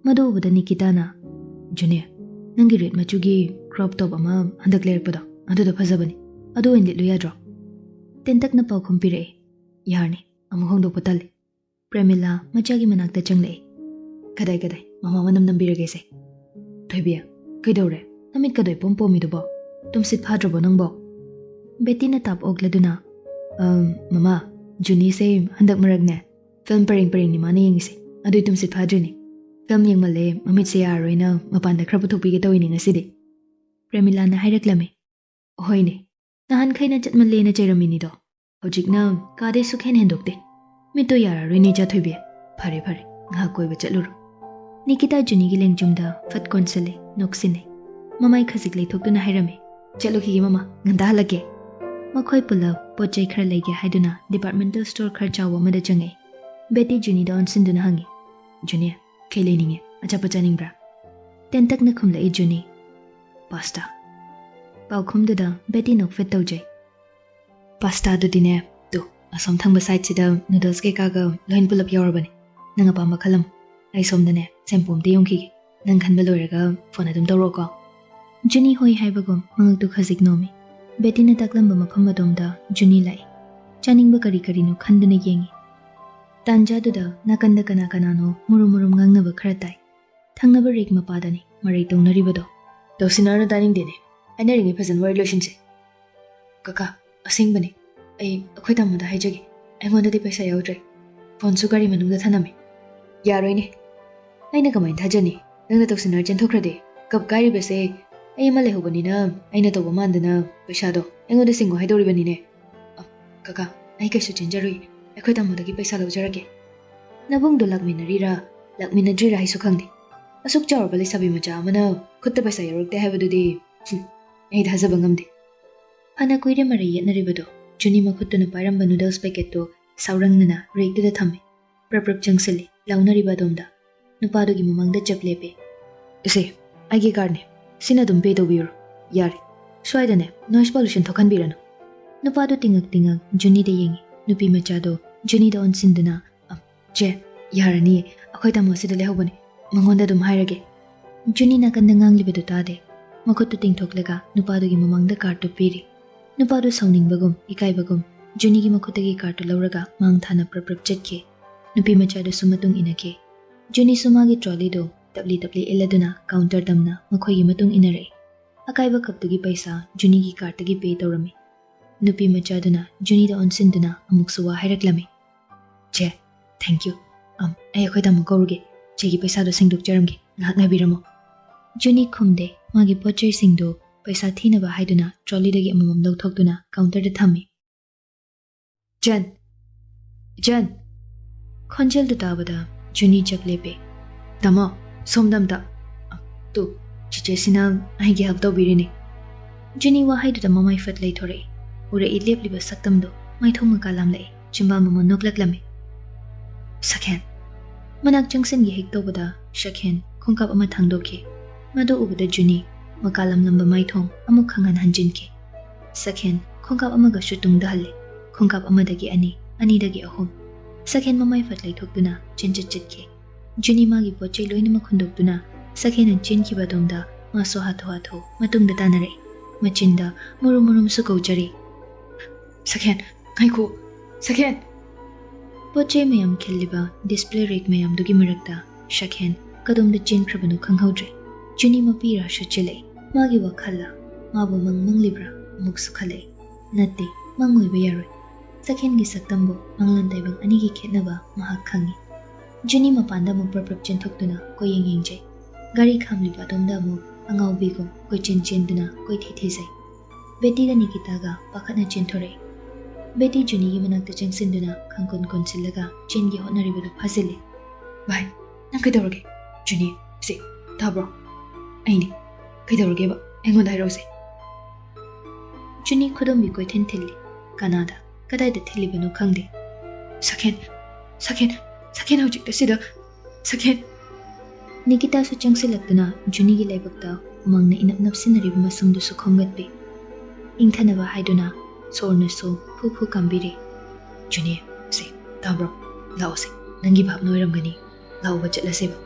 ꯃꯗꯨ ꯎꯕꯗ ꯅꯤꯀꯤꯇꯥꯅ, "ꯖꯨꯅꯤ, ꯅꯪꯒꯤ red ꯃꯆꯨꯒꯤ crop top ꯑꯃ ꯍꯟꯗꯛ ꯂꯩꯔꯛꯄꯗꯣ, ꯑꯗꯨꯗꯣ ꯐꯖꯕꯅꯤ꯫ ꯑꯗꯨ ꯑꯣꯏꯅ ꯂꯤꯠꯂꯨ ꯌꯥꯗ꯭ꯔꯣ?" ꯇꯦꯟꯇꯛꯅ ꯄꯥꯎꯈꯨꯝ ꯄꯤꯔꯛꯏ, "ꯌꯥꯔꯅꯤ, ꯑꯃꯨꯛ ꯍꯣꯡꯗꯣꯛꯄ ꯇꯜꯂꯤ꯫" ꯄ꯭ꯔꯦꯃꯤꯂꯥ ꯃꯆꯥꯒꯤ ꯃꯅꯥꯛꯇ ꯆꯪꯂꯛꯏ꯫ "ꯀꯗꯥꯏ, ꯀꯗꯥꯏ? ꯃꯃꯥ ꯃꯅꯝ ꯅꯝꯕꯤꯔꯒꯦꯁꯦ꯫ ꯊꯣꯏꯕꯤ, ꯀꯩꯗꯧꯔꯦ? ꯅꯃꯤꯠ ꯀꯗꯣꯏ ꯄꯣꯝ ꯄꯣꯝꯃꯤꯗꯨꯕꯣ? ꯇꯨꯝꯁꯤꯠ ꯐꯥꯗ꯭ꯔꯕꯣ ꯅꯪꯕꯣ?" ꯕꯦꯇꯤꯅ ꯇꯥꯞ ꯑꯣꯛꯂꯗꯨꯅ, "ꯑꯝ, ꯃꯃꯥ, ꯖꯨꯅꯤꯁꯦ ꯍꯟꯗꯛ ꯃꯔꯛꯅꯦ, film ꯄꯔꯦꯡ ꯄꯔꯦꯡꯅꯤ ꯃꯥꯅ ꯌꯦꯡꯉꯤꯁꯦ꯫ ꯑꯗꯨꯏ ꯇꯨꯝꯁꯤꯠ ꯐꯥꯗ꯭ꯔꯤꯅꯤ꯫ Film ꯌꯦꯡꯃꯜꯂꯦ, ꯃꯃꯤꯠꯁꯦ ꯌꯥꯔꯔꯣꯏꯅ ꯃꯄꯥꯟꯗ ꯈꯔ ꯄꯨꯊꯣꯛꯄꯤꯒꯦ ꯇꯧꯏꯅꯤ ꯉꯁꯤꯗꯤ꯫" ꯄ꯭ꯔꯦꯃꯤꯂꯥꯅ ꯍꯥꯏꯔꯛꯂꯝꯃꯤ꯫ "ꯍꯣꯏꯅꯦ, ꯅꯍꯥꯟꯈꯩꯅ ꯆꯠꯃꯜꯂꯦꯅ ꯆꯩꯔꯝꯃꯤꯅꯤꯗꯣ꯫ ꯍꯧꯖꯤꯛꯅ ꯀꯥꯗꯩ ꯁꯨꯛꯍꯦꯟ ꯍꯦꯟꯗꯣꯛꯇꯦ꯫ ꯃꯤꯠꯇꯣ ꯌꯥꯔꯔꯣꯏꯅꯦ ꯏꯆꯥ ꯊꯣꯏꯕꯤ꯫ ꯐꯔꯦ, ꯐꯔꯦ, ꯉꯥꯏꯍꯥꯛ ꯀꯣꯏꯕ ꯆꯠꯂꯨꯔꯣ꯫" ꯅꯤꯀꯤꯇꯥ ꯖꯨꯅꯤꯒꯤ ꯂꯦꯡꯖꯨꯝꯗ ꯐꯠ ꯀꯣꯟꯁꯤꯜꯂꯦ, ꯅꯣꯛꯁꯤꯟꯅꯩ꯫ ꯃꯃꯥꯏ ꯈꯖꯤꯛ ꯂꯩꯊꯣꯛꯇꯨꯅ ꯍꯥꯏꯔꯝꯃꯤ, "ꯆꯠꯂꯨꯈꯤꯒꯦ ꯃꯃꯥ, ꯉꯟꯇꯥ ꯍꯜꯂꯛꯀꯦ꯫" ꯃꯈꯣꯏ ꯄꯨꯂꯞ ꯄꯣꯠ ꯆꯩ ꯈꯔ ꯂꯩꯒꯦ ꯍꯥꯏꯗꯨꯅ departmental store ꯈꯔ ꯆꯥꯎꯕ ꯑꯃꯗ ꯆꯪꯉꯛꯏ꯫ ꯕꯦꯇꯤ ꯖꯨꯅꯤꯗ ꯑꯣꯟꯁꯤꯟꯗꯨꯅ ꯍꯪꯉꯤ, "ꯖꯨꯅꯤ, ꯀꯩ ꯂꯩꯅꯤꯡꯉꯦ? ꯑꯆꯥꯄꯣꯠ ꯆꯥꯅꯤꯡꯕ꯭ꯔꯥ?" ꯇꯦꯟꯇꯛꯅ ꯈꯨꯝꯂꯛꯏ ꯖꯨꯅꯤ, "Pasta꯫" ꯄꯥꯎꯈꯨꯝꯗꯨꯗ ꯕꯦꯇꯤ ꯅꯣꯛꯐꯦꯠ ꯇꯧꯖꯩ꯫ "Pastaꯗꯨꯗꯤꯅꯦ, ꯇꯨ, ꯑꯁꯣꯝ ꯊꯪꯕ sideꯁꯤꯗ noodles ꯀꯩꯀꯥꯒ ꯂꯣꯏ ꯄꯨꯂꯞ ꯌꯥꯎꯔꯕꯅꯤ꯫ ꯅꯪ ꯑꯄꯥꯝꯕ ꯈꯜꯂꯝꯃꯨ꯫ ꯑꯩ ꯁꯣꯝꯗꯅꯦ sample ꯑꯝꯇ ꯌꯣꯡꯈꯤꯒꯦ꯫ ꯅꯪ ꯈꯟꯕ ꯂꯣꯏꯔꯒ phone ꯑꯗꯨꯝ ꯇꯧꯔꯛꯑꯣꯀꯣ꯫" ꯖꯨꯅꯤ ꯍꯣꯏ ꯍꯥꯏꯕꯒꯨꯝ ꯃꯉꯛꯇꯨ ꯈꯖꯤꯛ ꯅꯣꯝꯃꯤ꯫ ꯕꯦꯇꯤꯅ ꯇꯥꯛꯂꯝꯕ ꯃꯐꯝ ꯑꯗꯣꯝꯗ ꯖꯨꯅꯤ ꯂꯥꯛꯏ꯫ ꯆꯥꯅꯤꯡꯕ ꯀꯔꯤ ꯀꯔꯤꯅꯣ ꯈꯟꯗꯨꯅ ꯌꯦꯡꯉꯤ꯫ ꯇꯥꯟꯖꯥꯗꯨꯗ ꯅꯥꯀꯟꯗ ꯀꯅꯥ ꯀꯅꯥꯅꯣ ꯃꯨꯔꯨꯝ ꯃꯨꯔꯨꯝ ꯉꯥꯡꯅꯕ ꯈꯔ ꯇꯥꯏ꯫ ꯊꯪꯅꯕ rack ꯃꯄꯥꯗꯅꯤ ꯃꯔꯩ ꯇꯧꯅꯔꯤꯕꯗꯣ꯫ "ꯇꯧꯁꯤꯟꯅꯔꯅꯨ, ꯇꯥꯅꯤꯡꯗꯦꯅꯦ꯫ ꯍꯥꯏꯅꯔꯤꯉꯩ ꯐꯖꯅ ꯋꯥꯔꯤ ꯂꯣꯏꯁꯤꯟꯁꯦ꯫" "ꯀꯀꯥ, ꯑꯁꯦꯡꯕꯅꯤ꯫ ꯑꯩ ꯑꯩꯈꯣꯏ ꯇꯥꯃꯣꯗ ꯍꯥꯏꯖꯒꯦ꯫ ꯑꯩꯉꯣꯟꯗꯗꯤ ꯄꯩꯁꯥ ꯌꯥꯎꯗ꯭ꯔꯦ꯫" ꯐꯣꯟꯁꯨ ꯒꯥꯔꯤ ꯃꯅꯨꯡꯗ ꯊꯅꯝꯃꯤ꯫ ꯌꯥꯔꯣꯏꯅꯦ꯫ ꯑꯩꯅ ꯀꯃꯥꯏꯅ ꯊꯥꯖꯅꯤ? ꯅꯪꯅ ꯇꯧꯁꯤꯟꯅꯔ ꯆꯦꯟꯊꯣꯛꯈ꯭ꯔꯗꯤ꯫ ꯀꯞ ꯀꯥꯏꯔꯤꯕꯁꯦ ꯑꯩ ꯑꯃ ꯂꯩꯍꯧꯕꯅꯤꯅ ꯑꯩꯅ ꯇꯧꯕ ꯃꯥꯟꯗꯅ ꯄꯩꯁꯥꯗꯣ ꯑꯩꯉꯣꯟꯗ ꯁꯤꯡꯉꯣ ꯍꯥꯏꯗꯧꯔꯤꯕꯅꯤꯅꯦ꯫ ꯑ, ꯀꯀꯥ, ꯑꯩ ꯀꯩꯁꯨ ꯆꯦꯟꯖꯔꯨꯏ꯫ ꯑꯩꯈꯣꯏ ꯇꯥꯃꯣꯗꯒꯤ ꯄꯩꯁꯥ ꯂꯧꯖꯔꯒꯦ꯫ ꯅꯕꯨꯡꯗꯣ ꯂꯥꯛꯃꯤꯟꯅꯔꯤꯔꯥ, ꯂꯥꯛꯃꯤꯟꯅꯗ꯭ꯔꯤꯔꯥ ꯍꯥꯏꯁꯨ ꯈꯪꯗꯦ꯫ ꯑꯁꯨꯛ ꯆꯥꯎꯔꯕ ꯂꯩꯁꯥꯕꯤ ꯃꯆꯥ ꯑꯃꯅ ꯈꯨꯠꯇ ꯄꯩꯁꯥ ꯌꯥꯎꯔꯛꯇꯦ ꯍꯥꯏꯕꯗꯨꯗꯤ, ꯍꯨꯝ, ꯑꯩ ꯊꯥꯖꯕ ꯉꯝꯗꯦ꯫ ꯐꯅ ꯀꯨꯏꯔꯦ ꯃꯔꯩ ꯌꯦꯠꯅꯔꯤꯕꯗꯣ꯫ ꯖꯨꯅꯤ ꯃꯈꯨꯠꯇꯨꯅ ꯄꯥꯏꯔꯝꯕ noodles packet ꯇꯣ ꯁꯥꯎꯔꯪꯅꯅ rack ꯇꯨꯗ ꯊꯝꯃꯤ꯫ ꯄ꯭ꯔꯞ ꯄ꯭ꯔꯞ ꯆꯪꯁꯤꯜꯂꯤ ꯂꯥꯎꯅꯔꯤꯕ ꯑꯗꯣꯝꯗ꯫ ꯅꯨꯄꯥꯗꯨꯒꯤ ꯃꯃꯥꯡꯗ ꯆꯞ ꯂꯦꯞꯄꯦ꯫ "ꯏꯆꯦ, ꯑꯩꯒꯤ card ꯅꯦ꯫ ꯁꯤꯅ ꯑꯗꯨꯝ pay ꯇꯧꯕꯤꯔꯣ꯫ ꯌꯥꯔꯦ꯫ ꯁ꯭ꯋꯥꯏꯗꯅꯦ noise pollution ꯊꯣꯛꯍꯟꯕꯤꯔꯅꯨ"꯫ ꯅꯨꯄꯥꯗꯨ ꯇꯤꯡꯉꯛ ꯇꯤꯡꯉꯛ ꯖꯨꯅꯤꯗ ꯌꯦꯡꯉꯤ꯫ ꯅꯨꯄꯤ ꯃꯆꯥꯗꯣ ꯖꯨꯅꯤꯗ ꯑꯣꯟꯁꯤꯟꯗꯨꯅ, "ꯑ, ꯆꯦ, ꯌꯥꯔꯅꯤꯌꯦ꯫ ꯑꯩꯈꯣꯏ ꯇꯥꯃꯣ ꯑꯁꯤꯗ ꯂꯩꯍꯧꯕꯅꯦ꯫ ꯃꯉꯣꯟꯗ ꯑꯗꯨꯝ ꯍꯥꯏꯔꯒꯦ"꯫ ꯖꯨꯅꯤ ꯅꯥꯀꯟꯗ ꯉꯥꯡꯂꯤꯕꯗꯨ ꯇꯥꯗꯦ꯫ ꯃꯈꯨꯠꯇꯨ ꯇꯤꯡꯊꯣꯛꯂꯒ ꯅꯨꯄꯥꯗꯨꯒꯤ ꯃꯃꯥꯡꯗ card ꯇꯨ ꯄꯤꯔꯤ꯫ ꯅꯨꯄꯥꯗꯨ ꯁꯥꯎꯅꯤꯡꯕꯒꯨꯝ ꯏꯀꯥꯏꯕꯒꯨꯝ ꯖꯨꯅꯤꯒꯤ ꯃꯈꯨꯠꯇꯒꯤ card ꯇꯨ ꯂꯧꯔꯒ ꯃꯥꯡ ꯊꯥꯅ ꯄ꯭ꯔꯞ ꯄ꯭ꯔꯞ ꯆꯠꯈꯤ꯫ ꯅꯨꯄꯤ ꯃꯆꯥꯗꯨꯁꯨ ꯃꯇꯨꯡ ꯏꯟꯅꯈꯤ꯫ ꯖꯨꯅꯤꯁꯨ ꯃꯥꯒꯤ trolley ꯗꯨ ꯇꯞꯂꯤ ꯇꯞꯂꯤ ꯏꯜꯂꯗꯨꯅ counter ꯇꯝꯅ ꯃꯈꯣꯏꯒꯤ ꯃꯇꯨꯡ ꯏꯟꯅꯔꯛꯏ꯫ ꯑꯀꯥꯏꯕ cup ꯇꯨꯒꯤ ꯄꯩꯁꯥ ꯖꯨꯅꯤꯒꯤ card ꯇꯒꯤ pay ꯇꯧꯔꯝꯃꯤ꯫ ꯅꯨꯄꯤ ꯃꯆꯥꯗꯨꯅ ꯖꯨꯅꯤꯗ ꯑꯣꯟꯁꯤꯟꯗꯨꯅ ꯑꯃꯨꯛꯁꯨ ꯋꯥ ꯍꯥꯏꯔꯛꯂꯝꯃꯤ꯫ "ꯆꯦ, thank you꯫ ꯑꯝ, ꯑꯩ ꯑꯩꯈꯣꯏ ꯇꯥꯃꯣ ꯀꯧꯔꯨꯒꯦ꯫ ꯆꯦꯒꯤ ꯄꯩꯁꯥꯗꯣ ꯁꯦꯡꯗꯣꯛꯆꯔꯝꯒꯦ꯫ ꯉꯥꯏꯍꯥꯛ ꯉꯥꯏꯕꯤꯔꯝꯃꯣ"꯫ ꯖꯨꯅꯤ ꯈꯨꯝꯗꯦ꯫ ꯃꯥꯒꯤ ꯄꯣꯠ ꯆꯩꯁꯤꯡꯗꯨ ꯄꯩꯁꯥ ꯊꯤꯅꯕ ꯍꯥꯏꯗꯨꯅ trolley ꯗꯒꯤ ꯑꯃꯃꯝ ꯂꯧꯊꯣꯛꯇꯨꯅ counter ꯗ ꯊꯝꯃꯤ꯫ "ꯏꯆꯟ! ꯏꯆꯟ!" ꯈꯣꯟꯖꯦꯜꯗꯨ ꯇꯥꯕꯗ ꯖꯨꯅꯤ ꯆꯞ ꯂꯦꯞꯄꯦ꯫ "ꯇꯥꯃꯣ, ꯁꯣꯝꯗ ꯑꯝꯇ꯫ ꯑ, ꯇꯨ, ꯆꯤꯆꯦꯁꯤꯅ ꯑꯩꯒꯤ help ꯇꯧꯕꯤꯔꯤꯅꯤ"꯫ ꯖꯨꯅꯤ ꯋꯥꯍꯩꯗꯨꯗ ꯃꯃꯥꯏ ꯐꯠ ꯂꯩꯊꯣꯔꯛꯏ꯫ ꯎꯔꯛꯏ ꯂꯦꯞꯂꯤꯕ ꯁꯛꯇꯝꯗꯨ ꯃꯥꯏꯊꯣꯡ ꯃꯀꯥ ꯂꯥꯝꯂꯛꯏ꯫ ꯆꯤꯝꯕꯥꯜ ꯃꯃꯣꯟ ꯅꯣꯛꯂꯛꯂꯝꯃꯤ꯫ "ꯁꯛꯍꯦꯟ!" ꯃꯅꯥꯛ ꯆꯪꯁꯤꯟꯒꯦ ꯍꯦꯛ ꯇꯧꯕꯗ ꯁꯛꯍꯦꯟ ꯈꯣꯡꯀꯥꯞ ꯑꯃ ꯊꯥꯡꯗꯣꯛꯈꯤ꯫ ꯃꯗꯨ ꯎꯕꯗ ꯖꯨꯅꯤ ꯃꯀꯥ ꯂꯝꯂꯝꯕ ꯃꯥꯏꯊꯣꯡ ꯑꯃꯨꯛ ꯈꯪꯍꯟ ꯍꯟꯖꯤꯟꯈꯤ꯫ ꯁꯛꯍꯦꯟ ꯈꯣꯡꯀꯥꯞ ꯑꯃꯒꯁꯨ ꯇꯨꯡꯗ ꯍꯜꯂꯤ꯫ ꯈꯣꯡꯀꯥꯞ ꯑꯃꯗꯒꯤ ꯑꯅꯤ, ꯑꯅꯤꯗꯒꯤ ꯑꯍꯨꯝ꯫ ꯁꯛꯍꯦꯟ ꯃꯃꯥꯏ ꯐꯠ ꯂꯩꯊꯣꯛꯇꯨꯅ ꯆꯦꯟꯆꯠ ꯆꯠꯈꯤ꯫ ꯖꯨꯅꯤ ꯃꯥꯒꯤ ꯄꯣꯠ ꯆꯩ ꯂꯣꯏꯅꯃꯛ ꯍꯨꯟꯗꯣꯛꯇꯨꯅ ꯁꯛꯍꯦꯟꯅ ꯆꯦꯟꯈꯤꯕ ꯑꯗꯣꯝꯗ ꯃꯥꯁꯨ ꯍꯥꯊꯨ ꯍꯥꯊꯨ ꯃꯇꯨꯡꯗ ꯇꯥꯟꯅꯔꯛꯏ꯫ ꯃꯆꯤꯟꯗ ꯃꯨꯔꯨꯝ ꯃꯨꯔꯨꯝꯁꯨ ꯀꯧꯖꯔꯤ꯫ "ꯁꯛꯍꯦꯟ, ꯉꯥꯏꯈꯣ! ꯁꯛꯍꯦꯟ!" ꯄꯣꯠ ꯆꯩ ꯃꯌꯥꯝ ꯈꯤꯜꯂꯤꯕ display rack ꯃꯌꯥꯝꯗꯨꯒꯤ ꯃꯔꯛꯇ ꯁꯛꯍꯦꯟ ꯀꯗꯣꯝꯗ ꯆꯦꯟꯈ꯭ꯔꯕꯅꯣ ꯈꯪꯍꯧꯗ꯭ꯔꯦ꯫ ꯖꯨꯅꯤ ꯃꯄꯤꯔꯥ ꯁꯨꯠꯆꯤꯜꯂꯛꯏ꯫ ꯃꯥꯒꯤ ꯋꯥꯈꯜꯂ? ꯃꯥꯕꯨ ꯃꯪ ꯃꯪꯂꯤꯕ꯭ꯔꯥ? ꯑꯃꯨꯛꯁꯨ ꯈꯜꯂꯛꯏ꯫ ꯅꯠꯇꯦ, ꯃꯪ ꯑꯣꯏꯕ ꯌꯥꯔꯣꯏ꯫ ꯁꯛꯍꯦꯟꯒꯤ ꯁꯛꯇꯝꯕꯨ ꯃꯪꯂꯥꯟ ꯇꯥꯏꯕꯪ ꯑꯅꯤꯒꯤ ꯈꯦꯠꯅꯕ ꯃꯍꯥꯛ ꯈꯪꯏ꯫ ꯖꯨꯅꯤ ꯃꯄꯥꯟꯗ ꯑꯃꯨꯛ ꯄ꯭ꯔꯞ ꯄ꯭ꯔꯞ ꯆꯦꯟꯊꯣꯛꯇꯨꯅ ꯀꯣꯏꯌꯦꯡ ꯌꯦꯡꯖꯩ꯫ ꯒꯥꯔꯤ ꯈꯥꯝꯂꯤꯕ ꯑꯗꯣꯝꯗ ꯑꯃꯨꯛ ꯑꯉꯥꯎꯕꯤꯒꯨꯝ ꯀꯣꯏꯆꯦꯟ ꯆꯦꯟꯗꯨꯅ ꯀꯣꯏꯊꯤ ꯊꯤꯖꯩ꯫ ꯕꯦꯇꯤꯒ ꯅꯤꯀꯤꯇꯥꯒ ꯄꯥꯈꯠꯅ ꯆꯦꯟꯊꯣꯔꯛꯏ꯫ ꯕꯦꯇꯤ ꯖꯨꯅꯤꯒꯤ ꯃꯅꯥꯛꯇ ꯆꯪꯁꯤꯟꯗꯨꯅ ꯈꯪꯀꯣꯟ ꯀꯣꯟꯁꯤꯜꯂꯒ ꯆꯦꯟꯒꯦ ꯍꯣꯠꯅꯔꯤꯕꯗꯨ ꯐꯥꯖꯤꯜꯂꯤ꯫ "ꯚꯥꯏ, ꯅꯪ ꯀꯩꯗꯧꯔꯒꯦ?" "ꯖꯨꯅꯤ, ꯁꯤ, ꯇꯥꯕ꯭ꯔꯣ? ꯑꯩꯅꯤ꯫ ꯀꯩꯗꯧꯔꯒꯦꯕ? ꯑꯩꯉꯣꯟꯗ ꯍꯥꯏꯔꯛꯎꯁꯦ꯫" ꯖꯨꯅꯤ ꯈꯨꯗꯣꯝꯕꯤ ꯀꯣꯏꯊꯤꯟ ꯊꯤꯜꯂꯤ꯫ ꯀꯅꯥꯗ? ꯀꯗꯥꯏꯗ ꯊꯤꯜꯂꯤꯕꯅꯣ ꯈꯪꯗꯦ꯫ "ꯁꯛꯍꯦꯟ, ꯁꯛꯍꯦꯟ, ꯁꯛꯍꯦꯟ ꯍꯧꯖꯤꯛꯇ ꯁꯤꯗ, ꯁꯛꯍꯦꯟ!" ꯅꯤꯀꯤꯇꯥꯁꯨ ꯆꯪꯁꯤꯜꯂꯛꯇꯨꯅ ꯖꯨꯅꯤꯒꯤ ꯂꯥꯏꯕꯛꯇ ꯍꯨꯃꯥꯡꯅ ꯏꯅꯞ ꯅꯞꯁꯤꯟꯅꯔꯤꯕ ꯃꯁꯝꯗꯨꯁꯨ ꯈꯣꯝꯒꯠꯄꯤ꯫ ꯏꯪꯊꯅꯕ ꯍꯥꯏꯗꯨꯅ ꯁꯣꯔꯅꯁꯨ ꯐꯨ ꯐꯨ ꯀꯥꯝꯕꯤꯔꯤ꯫ "ꯖꯨꯅꯤ, ꯁꯦ, ꯇꯥꯕ꯭ꯔꯣ? ꯂꯥꯛꯑꯣꯁꯦ, ꯅꯪꯒꯤ ꯚꯥꯞꯅ ꯑꯣꯏꯔꯝꯒꯅꯤ꯫ ꯂꯥꯛꯑꯣꯕ, ꯆꯠꯂꯁꯦꯕ꯫"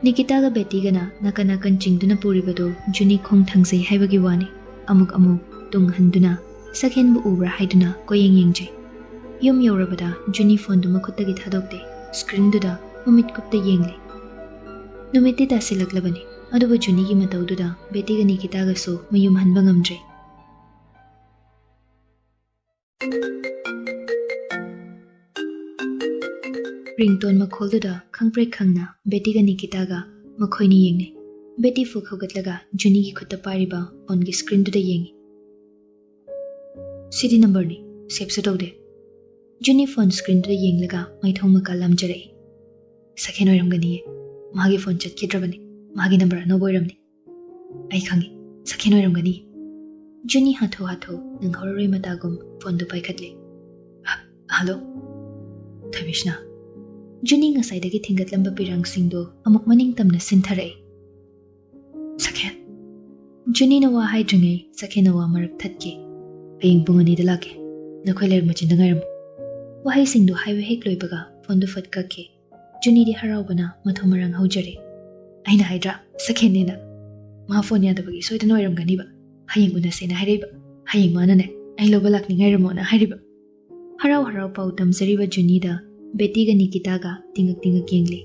ꯅꯤꯀꯤꯇꯥꯒ ꯕꯦꯇꯤꯒꯅ ꯅꯥꯀꯟ ꯅꯥꯀꯟ ꯆꯤꯡꯗꯨꯅ ꯄꯨꯔꯤꯕꯗꯨ ꯖꯨꯅꯤ ꯈꯣꯡ ꯊꯥꯡꯖꯩ ꯍꯥꯏꯕꯒꯤ ꯋꯥꯅꯤ꯫ ꯑꯃꯨꯛ ꯑꯃꯨꯛ ꯇꯨꯡ ꯍꯟꯗꯨꯅ ꯁꯛꯍꯦꯟꯕꯨ ꯎꯕ꯭ꯔꯥ ꯍꯥꯏꯗꯨꯅ ꯀꯣꯏꯌꯦꯡ ꯌꯦꯡꯖꯩ꯫ ꯌꯨꯝ ꯌꯧꯔꯕꯗ ꯖꯨꯅꯤ ꯐꯣꯟꯗꯨ ꯃꯈꯨꯠꯇꯒꯤ ꯊꯥꯗꯣꯛꯇꯦ꯫ ꯁ꯭ꯀ꯭ꯔꯤꯟꯗꯨꯗ ꯃꯃꯤꯠ ꯀꯨꯞꯇ ꯌꯦꯡꯂꯤ꯫ ꯅꯨꯃꯤꯠꯇꯤ ꯇꯥꯁꯤꯜꯂꯛꯂꯕꯅꯤ, ꯑꯗꯨꯕꯨ ꯖꯨꯅꯤꯒꯤ ꯃꯇꯧꯗꯨꯗ ꯕꯦꯇꯤꯒ ꯅꯤꯀꯤꯇꯥꯒꯁꯨ ꯃꯌꯨꯝ ꯍꯟꯕ ꯉꯝꯗ꯭ꯔꯦ꯫ ꯔꯤꯡꯇꯣꯟ ꯃꯈꯣꯜꯗꯨꯗ ꯈꯪꯄ꯭ꯔꯦꯛ ꯈꯪꯅ ꯕꯦꯇꯤꯒ ꯅꯤꯀꯤꯇꯥꯒ ꯃꯈꯣꯏꯅꯤ ꯌꯦꯡꯅꯩ꯫ ꯕꯦꯇꯤ ꯐꯨꯛ ꯍꯧꯒꯠꯂꯒ ꯖꯨꯅꯤꯒꯤ ꯈꯨꯠꯇ ꯄꯥꯏꯔꯤꯕ ꯐꯣꯟꯒꯤ ꯁ꯭ꯀ꯭ꯔꯤꯟꯗꯨꯗ ꯌꯦꯡꯉꯤ꯫ "ꯁꯤꯗꯤ ꯅꯝꯕꯔꯅꯤ, ꯁꯦꯞꯁꯨ ꯇꯧꯗꯦ꯫" ꯖꯨꯅꯤ ꯐꯣꯟ ꯁ꯭ꯀ꯭ꯔꯤꯟꯗꯨꯗ ꯌꯦꯡꯂꯒ ꯃꯥꯏꯊꯣꯡ ꯃꯀꯥ ꯂꯥꯝꯖꯔꯛꯏ꯫ "ꯁꯛꯍꯦꯟ ꯑꯣꯏꯔꯝꯒꯅꯤꯌꯦ꯫ ꯃꯥꯒꯤ ꯐꯣꯟ ꯆꯠꯈꯤꯗ꯭ꯔꯕꯅꯤ꯫ ꯃꯥꯒꯤ ꯅꯝꯕꯔ ꯑꯅꯧꯕ ꯑꯣꯏꯔꯝꯅꯤ꯫ ꯑꯩ ꯈꯪꯉꯤ, ꯁꯛꯍꯦꯟ ꯑꯣꯏꯔꯝꯒꯅꯤ꯫" ꯖꯨꯅꯤ ꯍꯥꯊꯨ ꯍꯥꯊꯨ ꯅꯪꯍꯧꯔꯔꯣꯏ ꯃꯇꯥꯒꯨꯝ ꯐꯣꯟꯗꯨ ꯄꯥꯏꯈꯠꯂꯦ꯫ "ꯍ-, ꯍꯜꯂꯣ, ꯊꯣꯏꯕꯤꯁꯅꯥ꯫" ꯖꯨꯅꯤ ꯉꯁꯥꯏꯗꯒꯤ ꯊꯤꯡꯒꯠꯂꯝꯕ ꯄꯤꯔꯥꯡꯁꯤꯡꯗꯨ ꯑꯃꯨꯛ ꯃꯅꯤꯡ ꯇꯝꯅ ꯁꯤꯟꯊꯔꯛꯏ꯫ "ꯁꯛꯍꯦꯟ꯫" ꯖꯨꯅꯤꯅ ꯋꯥ ꯍꯥꯏꯗ꯭ꯔꯤꯉꯩ ꯁꯛꯍꯦꯟꯅ ꯋꯥ ꯃꯔꯛ ꯊꯠꯈꯤ꯫ "ꯍꯌꯦꯡ ꯄꯨꯡ ꯑꯅꯤꯗ ꯂꯥꯛꯀꯦ꯫ ꯅꯈꯣꯏ ꯂꯩꯔꯛ ꯃꯆꯤꯟꯗ ꯉꯥꯏꯔꯝꯃꯨ꯫" ꯋꯥꯍꯩꯁꯤꯡꯗꯨ ꯍꯥꯏꯕ ꯍꯦꯛ ꯂꯣꯏꯕꯒ ꯐꯣꯟꯗꯨ ꯐꯠ ꯀꯛꯈꯤ꯫ ꯖꯨꯅꯤꯗꯤ ꯍꯔꯥꯎꯕꯅ ꯃꯊꯨꯝ ꯃꯔꯥꯡ ꯍꯧꯖꯔꯦ꯫ "ꯑꯩꯅ ꯍꯥꯏꯗ꯭ꯔꯥ, ꯁꯛꯍꯦꯟꯅꯦꯅ꯫ ꯃꯥ ꯐꯣꯟ ꯌꯥꯗꯕꯒꯤ ꯁꯣꯏꯗꯅ ꯑꯣꯏꯔꯝꯒꯅꯤꯕ꯫ ꯍꯌꯦꯡ ꯎꯅꯁꯦꯅ ꯍꯥꯏꯔꯛꯏꯕ꯫ ꯍꯌꯦꯡ ꯃꯥꯅꯅꯦ, ꯑꯩ ꯂꯧꯕ ꯂꯥꯛꯅꯤꯡꯉꯥꯏꯔꯝꯃꯣꯅ ꯍꯥꯏꯔꯤꯕ꯫" ꯍꯔꯥꯎ ꯍꯔꯥꯎ ꯄꯥꯎ ꯇꯝꯖꯔꯤꯕ ꯖꯨꯅꯤꯗ ꯕꯦꯇꯤꯒ ꯅꯤꯀꯤꯇꯥꯒ ꯇꯤꯡꯉꯛ ꯇꯤꯡꯉꯛ ꯌꯦꯡꯂꯤ꯫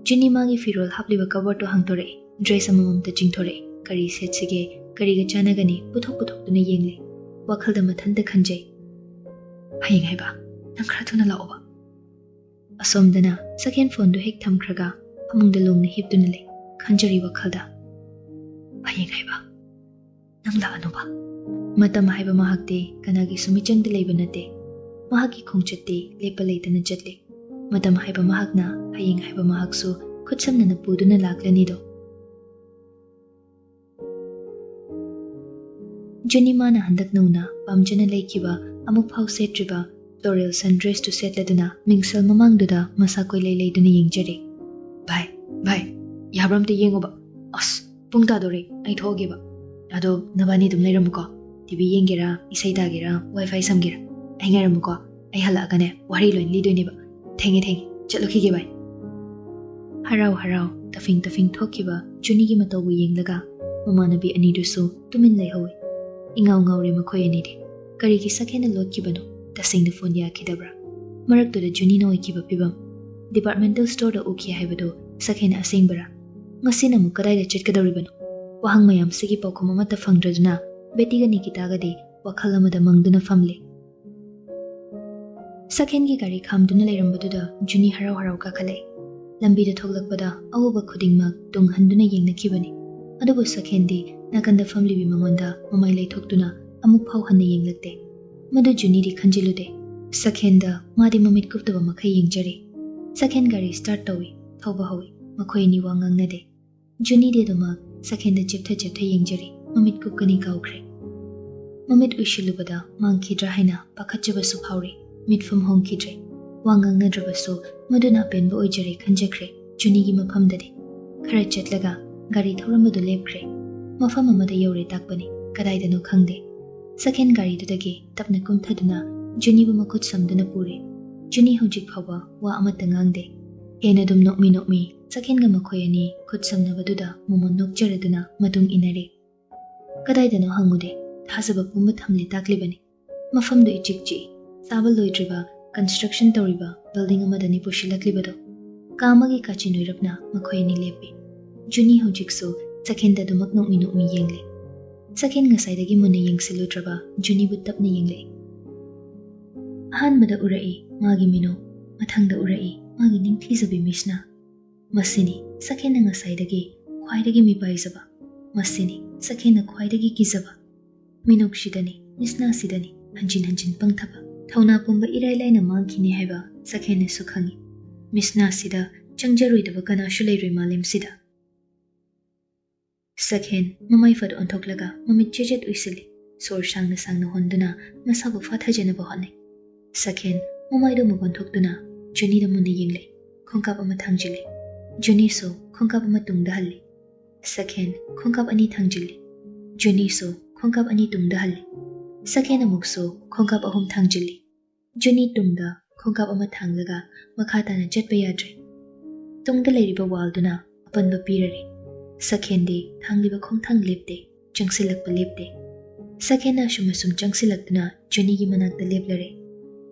ꯖꯨꯅꯤ ꯃꯥꯒꯤ ꯐꯤꯔꯣꯜ ꯍꯥꯞꯂꯤꯕ ꯀꯕꯣꯔꯗꯇꯨ ꯍꯥꯡꯗꯣꯔꯛꯏ꯫ ꯗ꯭ꯔꯦꯁ ꯑꯃꯃꯝꯇ ꯆꯤꯡꯊꯣꯔꯛꯏ꯫ ꯀꯔꯤ ꯁꯦꯠꯁꯤꯒꯦ, ꯀꯔꯤꯒ ꯆꯥꯟꯅꯒꯅꯤ ꯄꯨꯊꯣꯛ ꯄꯨꯊꯣꯛꯇꯨꯅ ꯌꯦꯡꯂꯤ꯫ ꯋꯥꯈꯜꯗ ꯃꯊꯟꯇ ꯈꯟꯖꯩ꯫ ꯐꯌꯦꯡ ꯍꯥꯏꯕ, ꯅꯪ ꯈꯔ ꯊꯨꯅ ꯂꯥꯛꯑꯣꯕ꯫ ꯑꯁꯣꯝꯗꯅ ꯁꯛꯍꯦꯟ ꯐꯣꯟꯗꯨ ꯍꯦꯛ ꯊꯝꯈ꯭ꯔꯒ ꯐꯃꯨꯡꯗ ꯂꯣꯡꯅ ꯍꯤꯞꯇꯨꯅ ꯂꯩ꯫ ꯈꯟꯖꯔꯤ ꯋꯥꯈꯜꯗ, ꯐꯌꯦꯡ ꯍꯥꯏꯕ, ꯅꯪ ꯂꯥꯛꯑꯅꯨꯕ꯫ ꯃꯇꯝ ꯍꯥꯏꯕ ꯃꯍꯥꯛꯇꯤ ꯀꯅꯥꯒꯤꯁꯨ ꯃꯤꯆꯪꯗ ꯂꯩꯕ ꯅꯠꯇꯦ꯫ ꯃꯍꯥꯛꯀꯤ ꯈꯣꯡꯆꯠꯇꯤ ꯂꯦꯞꯄ ꯂꯩꯇꯅ ꯆꯠꯂꯤ꯫ ꯃꯇꯝ ꯍꯥꯏꯕ ꯃꯍꯥꯛꯅ ꯐꯌꯦꯡ ꯍꯥꯏꯕ ꯃꯍꯥꯛꯁꯨ ꯈꯨꯠꯁꯝꯅꯅ ꯄꯨꯗꯨꯅ ꯂꯥꯛꯂꯅꯤꯗꯣ꯫ ꯖꯨꯅꯤ ꯃꯥꯅ ꯍꯟꯗꯛ ꯅꯧꯅ ꯄꯥꯝꯖꯅ ꯂꯩꯈꯤꯕ, ꯑꯃꯨꯛ ꯐꯥꯎ ꯁꯦꯠꯇ꯭ꯔꯤꯕ floral sun dressꯇꯨ ꯁꯦꯠꯂꯗꯨꯅ ꯃꯤꯡꯁꯦꯜ ꯃꯃꯥꯡꯗꯨꯗ ꯃꯁꯥ ꯀꯣꯏꯂꯩ ꯂꯩꯗꯨꯅ ꯌꯦꯡꯖꯔꯤ꯫ "ꯚꯥꯏ, ꯚꯥꯏ, ꯌꯥꯕ꯭ꯔꯥ ꯑꯝꯇ ꯌꯦꯡꯉꯨꯕ? ꯑꯁ, ꯄꯨꯡ ꯇꯥꯗꯣꯔꯦ, ꯑꯩ ꯊꯣꯛꯑꯒꯦꯕ꯫ ꯑꯗꯣ ꯅꯕꯥꯅꯤ ꯑꯗꯨꯝ ꯂꯩꯔꯝꯃꯨꯀꯣ꯫ ꯇꯤ ꯚꯤ ꯌꯦꯡꯒꯦꯔꯥ, ꯏꯁꯩ ꯇꯥꯒꯦꯔꯥ, ꯋꯥꯏ ꯐꯥꯏ ꯁꯝꯒꯦꯔꯥ, ꯑꯩ ꯉꯥꯏꯔꯝꯃꯨꯀꯣ꯫ ꯑꯩ ꯍꯜꯂꯛꯑꯒꯅꯦ ꯋꯥꯔꯤ ꯂꯣꯏ ꯂꯤꯗꯣꯏꯅꯦꯕ꯫ ꯊꯦꯡꯉꯦ, ꯊꯦꯡꯉꯦ, ꯆꯠꯂꯨꯈꯤꯒꯦ ꯚꯥꯏ꯫" ꯍꯔꯥꯎ ꯍꯔꯥꯎ ꯇꯐꯤꯡ ꯇꯐꯤꯡ ꯊꯣꯛꯈꯤꯕ ꯖꯨꯅꯤꯒꯤ ꯃꯇꯧꯕꯨ ꯌꯦꯡꯂꯒ ꯃꯃꯥꯟꯅꯕꯤ ꯑꯅꯤꯗꯨꯁꯨ ꯇꯨꯃꯤꯟ ꯂꯩꯍꯧꯏ꯫ ꯏꯉꯥꯎ ꯉꯥꯎꯔꯦ ꯃꯈꯣꯏ ꯑꯅꯤꯗꯤ꯫ ꯀꯔꯤꯒꯤ ꯁꯛꯍꯦꯟꯅ ꯂꯣꯠꯈꯤꯕꯅꯣ? ꯇꯁꯦꯡꯅ ꯐꯣꯟ ꯌꯥꯈꯤꯗꯕ꯭ꯔꯥ? ꯃꯔꯛꯇꯨꯗ ꯖꯨꯅꯤꯅ ꯑꯣꯏꯈꯤꯕ ꯐꯤꯕꯝ꯫ Departmental storeꯗ ꯎꯈꯤ ꯍꯥꯏꯕꯗꯨ ꯁꯛꯍꯦꯟ ꯑꯁꯦꯡꯕꯔꯥ? ꯉꯁꯤꯅ ꯑꯃꯨꯛ ꯀꯗꯥꯏꯗ ꯆꯠꯀꯗꯧꯔꯤꯕꯅꯣ? ꯋꯥꯍꯪ ꯃꯌꯥꯝꯁꯤꯒꯤ ꯄꯥꯎꯈꯨꯝ ꯑꯃꯠꯇ ꯐꯪꯗ꯭ꯔꯗꯨꯅ ꯕꯦꯇꯤꯒ ꯅꯤꯀꯤꯇꯥꯒꯗꯤ ꯋꯥꯈꯜ ꯑꯃꯗ ꯃꯪꯗꯨꯅ ꯐꯝꯂꯤ꯫ ꯁꯛꯍꯦꯟꯒꯤ ꯒꯥꯔꯤ ꯈꯥꯝꯗꯨꯅ ꯂꯩꯔꯝꯕꯗꯨꯗ ꯖꯨꯅꯤ ꯍꯔꯥꯎ ꯍꯔꯥꯎ ꯀꯥꯈꯠꯂꯛꯏ꯫ ꯂꯝꯕꯤꯗ ꯊꯣꯛꯂꯛꯄꯗ ꯑꯎꯕ ꯈꯨꯗꯤꯡꯃꯛ ꯇꯨꯡ ꯍꯟꯗꯨꯅ ꯌꯦꯡꯅꯈꯤꯕꯅꯤ꯫ ꯑꯗꯨꯕꯨ ꯁꯛꯍꯦꯟꯗꯤ ꯅꯥꯀꯟꯗ ꯐꯝꯂꯤꯕꯤ ꯃꯉꯣꯟꯗ ꯃꯃꯥꯏ ꯂꯩꯊꯣꯛꯇꯨꯅ ꯑꯃꯨꯛ ꯐꯥꯎ ꯍꯟꯅ ꯌꯦꯡꯂꯛꯇꯦ꯫ ꯃꯗꯨ ꯖꯨꯅꯤꯗꯤ ꯈꯟꯖꯤꯜꯂꯨꯗꯦ꯫ ꯁꯛꯍꯦꯟꯗ ꯃꯥꯗꯤ ꯃꯃꯤꯠ ꯀꯨꯞꯇꯕ ꯃꯈꯩ ꯌꯦꯡꯖꯔꯤ꯫ ꯁꯛꯍꯦꯟ ꯒꯥꯔꯤ start ꯇꯧꯏ, ꯊꯧꯕ ꯍꯧꯏ꯫ ꯃꯈꯣꯏ ꯑꯅꯤ ꯋꯥ ꯉꯥꯡꯅꯗꯦ꯫ ꯖꯨꯅꯤꯗꯤ ꯑꯗꯨꯃꯛ ꯁꯛꯍꯦꯟꯗ ꯆꯦꯞꯊ ꯆꯦꯞꯊ ꯌꯦꯡꯖꯔꯤ, ꯃꯃꯤꯠ ꯀꯨꯞꯀꯅꯤ ꯀꯥꯎꯈ꯭ꯔꯦ꯫ ꯃꯃꯤꯠ ꯎꯏꯁꯤꯜꯂꯨꯕꯗ ꯃꯥꯡꯈꯤꯗ꯭ꯔꯥ ꯍꯥꯏꯅ ꯄꯥꯈꯠꯆꯕꯁꯨ ꯐꯥꯎꯔꯤ꯫ ꯃꯤꯠꯐꯝ ꯍꯣꯡꯈꯤꯗ꯭ꯔꯦ꯫ ꯋꯥ ꯉꯥꯡꯅꯗ꯭ꯔꯕꯁꯨ ꯃꯗꯨꯅ ꯑꯄꯦꯟꯕ ꯑꯣꯏꯖꯔꯦ ꯈꯟꯖꯈ꯭ꯔꯦ ꯖꯨꯅꯤꯒꯤ ꯃꯐꯝꯗꯗꯤ꯫ ꯈꯔ ꯆꯠꯂꯒ ꯒꯥꯔꯤ ꯊꯧꯔꯝꯕꯗꯨ ꯂꯦꯞꯈ꯭ꯔꯦ꯫ ꯃꯐꯝ ꯑꯃꯗ ꯌꯧꯔꯦ ꯇꯥꯛꯄꯅꯤ, ꯀꯗꯥꯏꯗꯅꯣ ꯈꯪꯗꯦ꯫ ꯁꯛꯍꯦꯟ ꯒꯥꯔꯤꯗꯨꯗꯒꯤ ꯇꯞꯅ ꯀꯨꯝꯊꯗꯨꯅ ꯖꯨꯅꯤꯕꯨ ꯃꯈꯨꯠ ꯁꯝꯗꯨꯅ ꯄꯨꯔꯦ꯫ ꯖꯨꯅꯤ ꯍꯧꯖꯤꯛ ꯐꯥꯎꯕ ꯋꯥ ꯑꯃꯠꯇ ꯉꯥꯡꯗꯦ꯫ ꯍꯦꯟꯅ ꯑꯗꯨꯝ ꯅꯣꯛꯃꯤ ꯅꯣꯛꯃꯤ ꯁꯛꯍꯦꯟꯒ ꯃꯈꯣꯏ ꯑꯅꯤ ꯈꯨꯠ ꯁꯝꯅꯕꯗꯨꯗ ꯃꯣꯃꯣꯟ ꯅꯣꯛꯆꯔꯗꯨꯅ ꯃꯇꯨꯡ ꯏꯟꯅꯔꯦ꯫ ꯀꯗꯥꯏꯗꯅꯣ ꯍꯪꯉꯨꯗꯦ, ꯊꯥꯖꯕ ꯄꯨꯝꯕ ꯊꯝꯂꯦ ꯇꯥꯛꯂꯤꯕꯅꯤ꯫ ꯃꯐꯝꯗꯨ ꯏꯆꯤꯛ ꯆꯤꯛꯏ꯫ ꯁꯥꯕ ꯂꯣꯏꯗ꯭ꯔꯤꯕ, construction ꯇꯧꯔꯤꯕ building ꯑꯃꯗꯅꯤ ꯄꯨꯁꯤꯜꯂꯛꯂꯤꯕꯗꯣ꯫ ꯀꯥ ꯑꯃꯒꯤ ꯀꯥꯆꯤꯟ ꯑꯣꯏꯔꯞꯅ ꯃꯈꯣꯏ ꯑꯅꯤ ꯂꯦꯞꯄꯤ꯫ ꯖꯨꯅꯤ ꯍꯧꯖꯤꯛꯁꯨ ꯁꯛꯍꯦꯟꯗ ꯑꯗꯨꯃꯛ ꯅꯣꯛꯃꯤ ꯅꯣꯛꯃꯤ ꯌꯦꯡꯂꯤ꯫ ꯁꯛꯍꯦꯟ ꯉꯁꯥꯏꯗꯒꯤ ꯃꯨꯟꯅ ꯌꯦꯡꯁꯤꯜꯂꯨꯗ꯭ꯔꯕ ꯖꯨꯅꯤꯕꯨ ꯇꯞꯅ ꯌꯦꯡꯂꯛꯏ꯫ ꯑꯍꯥꯟꯕꯗ ꯎꯔꯛꯏ ꯃꯥꯒꯤ ꯃꯤꯅꯣꯛ, ꯃꯊꯪꯗ ꯎꯔꯛꯏ ꯃꯥꯒꯤ ꯅꯤꯡꯊꯤꯖꯕꯤ ꯃꯤꯁꯅꯥ꯫ ꯃꯁꯤꯅꯤ ꯁꯛꯍꯦꯟꯅ ꯉꯁꯥꯏꯗꯒꯤ ꯈ꯭ꯋꯥꯏꯗꯒꯤ ꯃꯤꯄꯥꯏꯖꯕ꯫ ꯃꯁꯤꯅꯤ ꯁꯛꯍꯦꯟꯅ ꯈ꯭ꯋꯥꯏꯗꯒꯤ ꯀꯤꯖꯕ꯫ ꯃꯤꯅꯣꯛꯁꯤꯗꯅꯤ, ꯃꯤꯁꯅꯥꯁꯤꯗꯅꯤ ꯍꯟꯖꯤꯟ ꯍꯟꯖꯤꯟ ꯄꯪꯊꯕ꯫ ꯊꯧꯅꯥ ꯄꯨꯝꯕ ꯏꯔꯥꯏ ꯂꯥꯏꯅ ꯃꯥꯡꯈꯤꯅꯤ ꯍꯥꯏꯕ ꯁꯛꯍꯦꯟꯅꯁꯨ ꯈꯪꯏ꯫ ꯃꯤꯁꯅꯥꯁꯤꯗ ꯆꯪꯖꯔꯣꯏꯗꯕ ꯀꯅꯥꯁꯨ ꯂꯩꯔꯣꯏ ꯃꯥꯂꯦꯝꯁꯤꯗ꯫ ꯁꯛꯍꯦꯟ ꯃꯃꯥꯏ ꯐꯠ ꯑꯣꯟꯊꯣꯛꯂꯒ ꯃꯃꯤꯠ ꯆꯦꯖꯦꯠ ꯎꯏꯁꯤꯜꯂꯤ꯫ ꯁꯣꯔ ꯁꯥꯡꯅ ꯁꯥꯡꯅ ꯍꯣꯟꯗꯨꯅ ꯃꯁꯥꯕꯨ ꯐꯥꯊꯖꯅꯕ ꯍꯣꯠꯅꯩ꯫ ꯁꯛꯍꯦꯟ ꯃꯃꯥꯏꯗꯨ ꯑꯃꯨꯛ ꯑꯣꯟꯊꯣꯛꯇꯨꯅ ꯖꯨꯅꯤꯗ ꯃꯨꯟꯅ ꯌꯦꯡꯂꯦ꯫ ꯈꯣꯡꯀꯥꯞ ꯑꯃ ꯊꯥꯡꯖꯤꯜꯂꯤ꯫ ꯖꯨꯅꯤꯁꯨ ꯈꯣꯡꯀꯥꯞ ꯑꯃ ꯇꯨꯡꯗ ꯍꯜꯂꯤ꯫ ꯁꯛꯍꯦꯟ ꯈꯣꯡꯀꯥꯞ ꯑꯅꯤ ꯊꯥꯡꯖꯤꯜꯂꯤ꯫ ꯖꯨꯅꯤꯁꯨ ꯈꯣꯡꯀꯥꯞ ꯑꯅꯤ ꯇꯨꯡꯗ ꯍꯜꯂꯤ꯫ ꯁꯛꯍꯦꯟ ꯑꯃꯨꯛꯁꯨ ꯈꯣꯡꯀꯥꯞ ꯑꯍꯨꯝ ꯊꯥꯡꯖꯤꯜꯂꯤ꯫ ꯖꯨꯅꯤ ꯇꯨꯡꯗ ꯈꯣꯡꯀꯥꯞ ꯑꯃ ꯊꯥꯡꯂꯒ ꯃꯈꯥ ꯇꯥꯅ ꯆꯠꯄ ꯌꯥꯗ꯭ꯔꯦ꯫ ꯇꯨꯡꯗ ꯂꯩꯔꯤꯕ ꯋꯥꯜꯗꯨꯅ ꯑꯄꯟꯕ ꯄꯤꯔꯔꯦ꯫ ꯁꯛꯍꯦꯟꯗꯤ ꯊꯥꯡꯂꯤꯕ ꯈꯣꯡꯊꯥꯡ ꯂꯦꯞꯇꯦ, ꯆꯪꯁꯤꯜꯂꯛꯄ ꯂꯦꯞꯇꯦ꯫ ꯁꯛꯍꯦꯟꯅ ꯑꯁꯨꯝ ꯑꯁꯨꯝ ꯆꯪꯁꯤꯜꯂꯛꯇꯨꯅ ꯖꯨꯅꯤꯒꯤ ꯃꯅꯥꯛꯇ ꯂꯦꯞꯂꯔꯦ꯫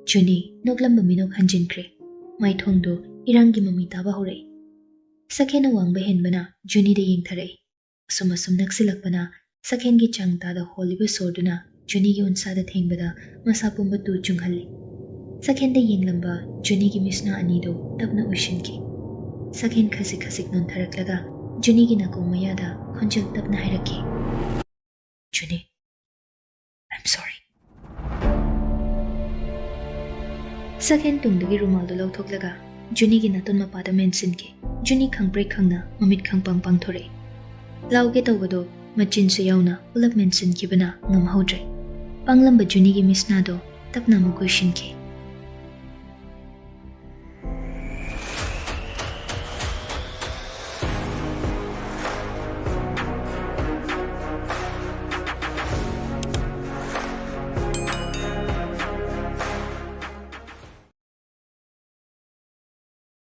ꯖꯨꯅꯤ ꯅꯣꯛꯂꯝꯕ ꯃꯤꯅꯣꯛ ꯍꯟꯖꯤꯟꯈ꯭ꯔꯦ꯫ ꯃꯥꯏꯊꯣꯡꯗꯨ ꯏꯔꯥꯡꯒꯤ ꯃꯃꯤ ꯇꯥꯕ ꯍꯧꯔꯛꯏ꯫ ꯁꯛꯍꯦꯟꯅ ꯋꯥꯡꯕ ꯍꯦꯟꯕꯅ ꯖꯨꯅꯤꯗ ꯌꯦꯡꯊꯔꯛꯏ꯫ ꯑꯁꯨꯝ ꯑꯁꯨꯝ ꯅꯛꯁꯤꯜꯂꯛꯄꯅ ꯁꯛꯍꯦꯟꯒꯤ ꯆꯥꯡ ꯇꯥꯗ ꯍꯣꯜꯂꯤꯕ ꯁꯣꯔꯗꯨꯅ ꯖꯨꯅꯤꯒꯤ ꯎꯟꯁꯥꯗ ꯊꯦꯡꯕꯗ ꯃꯁꯥ ꯄꯨꯝꯕ ꯇꯨ ꯆꯨꯡꯍꯜꯂꯤ꯫ ꯁꯛꯍꯦꯟꯗ ꯌꯦꯡꯂꯝꯕ ꯖꯨꯅꯤꯒꯤ ꯃꯤꯁꯅꯥ ꯑꯅꯤꯗꯨ ꯇꯞꯅ ꯎꯏꯁꯤꯟꯈꯤ꯫ ꯁꯛꯍꯦꯟ ꯈꯖꯤꯛ ꯈꯖꯤꯛ ꯅꯣꯟꯊꯔꯛꯂꯒ ꯖꯨꯅꯤꯒꯤ ꯅꯥꯀꯣꯡ ꯃꯌꯥꯗ ꯈꯣꯟꯖꯦꯜ ꯇꯞꯅ ꯍꯥꯏꯔꯛꯈꯤ, "ꯖꯨꯅꯤ, I'm sorry." ꯁꯛꯍꯦꯟ ꯇꯨꯡꯗꯒꯤ ꯔꯨꯃꯥꯜꯗꯨ ꯂꯧꯊꯣꯛꯂꯒ ꯖꯨꯅꯤꯒꯤ ꯅꯥꯇꯣꯟ ꯃꯄꯥꯗ ꯃꯦꯟꯁꯤꯟꯈꯤ꯫ ꯖꯨꯅꯤ ꯈꯪꯄ꯭ꯔꯦꯛ ꯈꯪꯅ ꯃꯃꯤꯠ ꯈꯪꯄꯥꯡ ꯄꯥꯡꯊꯣꯔꯛꯏ꯫ ꯂꯥꯎꯒꯦ ꯇꯧꯕꯗꯣ ꯃꯆꯤꯟꯁꯨ ꯌꯥꯎꯅ ꯄꯨꯂꯞ ꯃꯦꯟꯁꯤꯟꯈꯤꯕꯅ ꯉꯝꯍꯧꯗ꯭ꯔꯦ꯫ ꯄꯥꯡꯂꯝꯕ ꯖꯨꯅꯤꯒꯤ ꯃꯤꯁꯅꯥꯗꯣ ꯇꯞꯅ ꯑꯃꯨꯛ ꯀꯣꯏꯁꯤꯟꯈꯤ꯫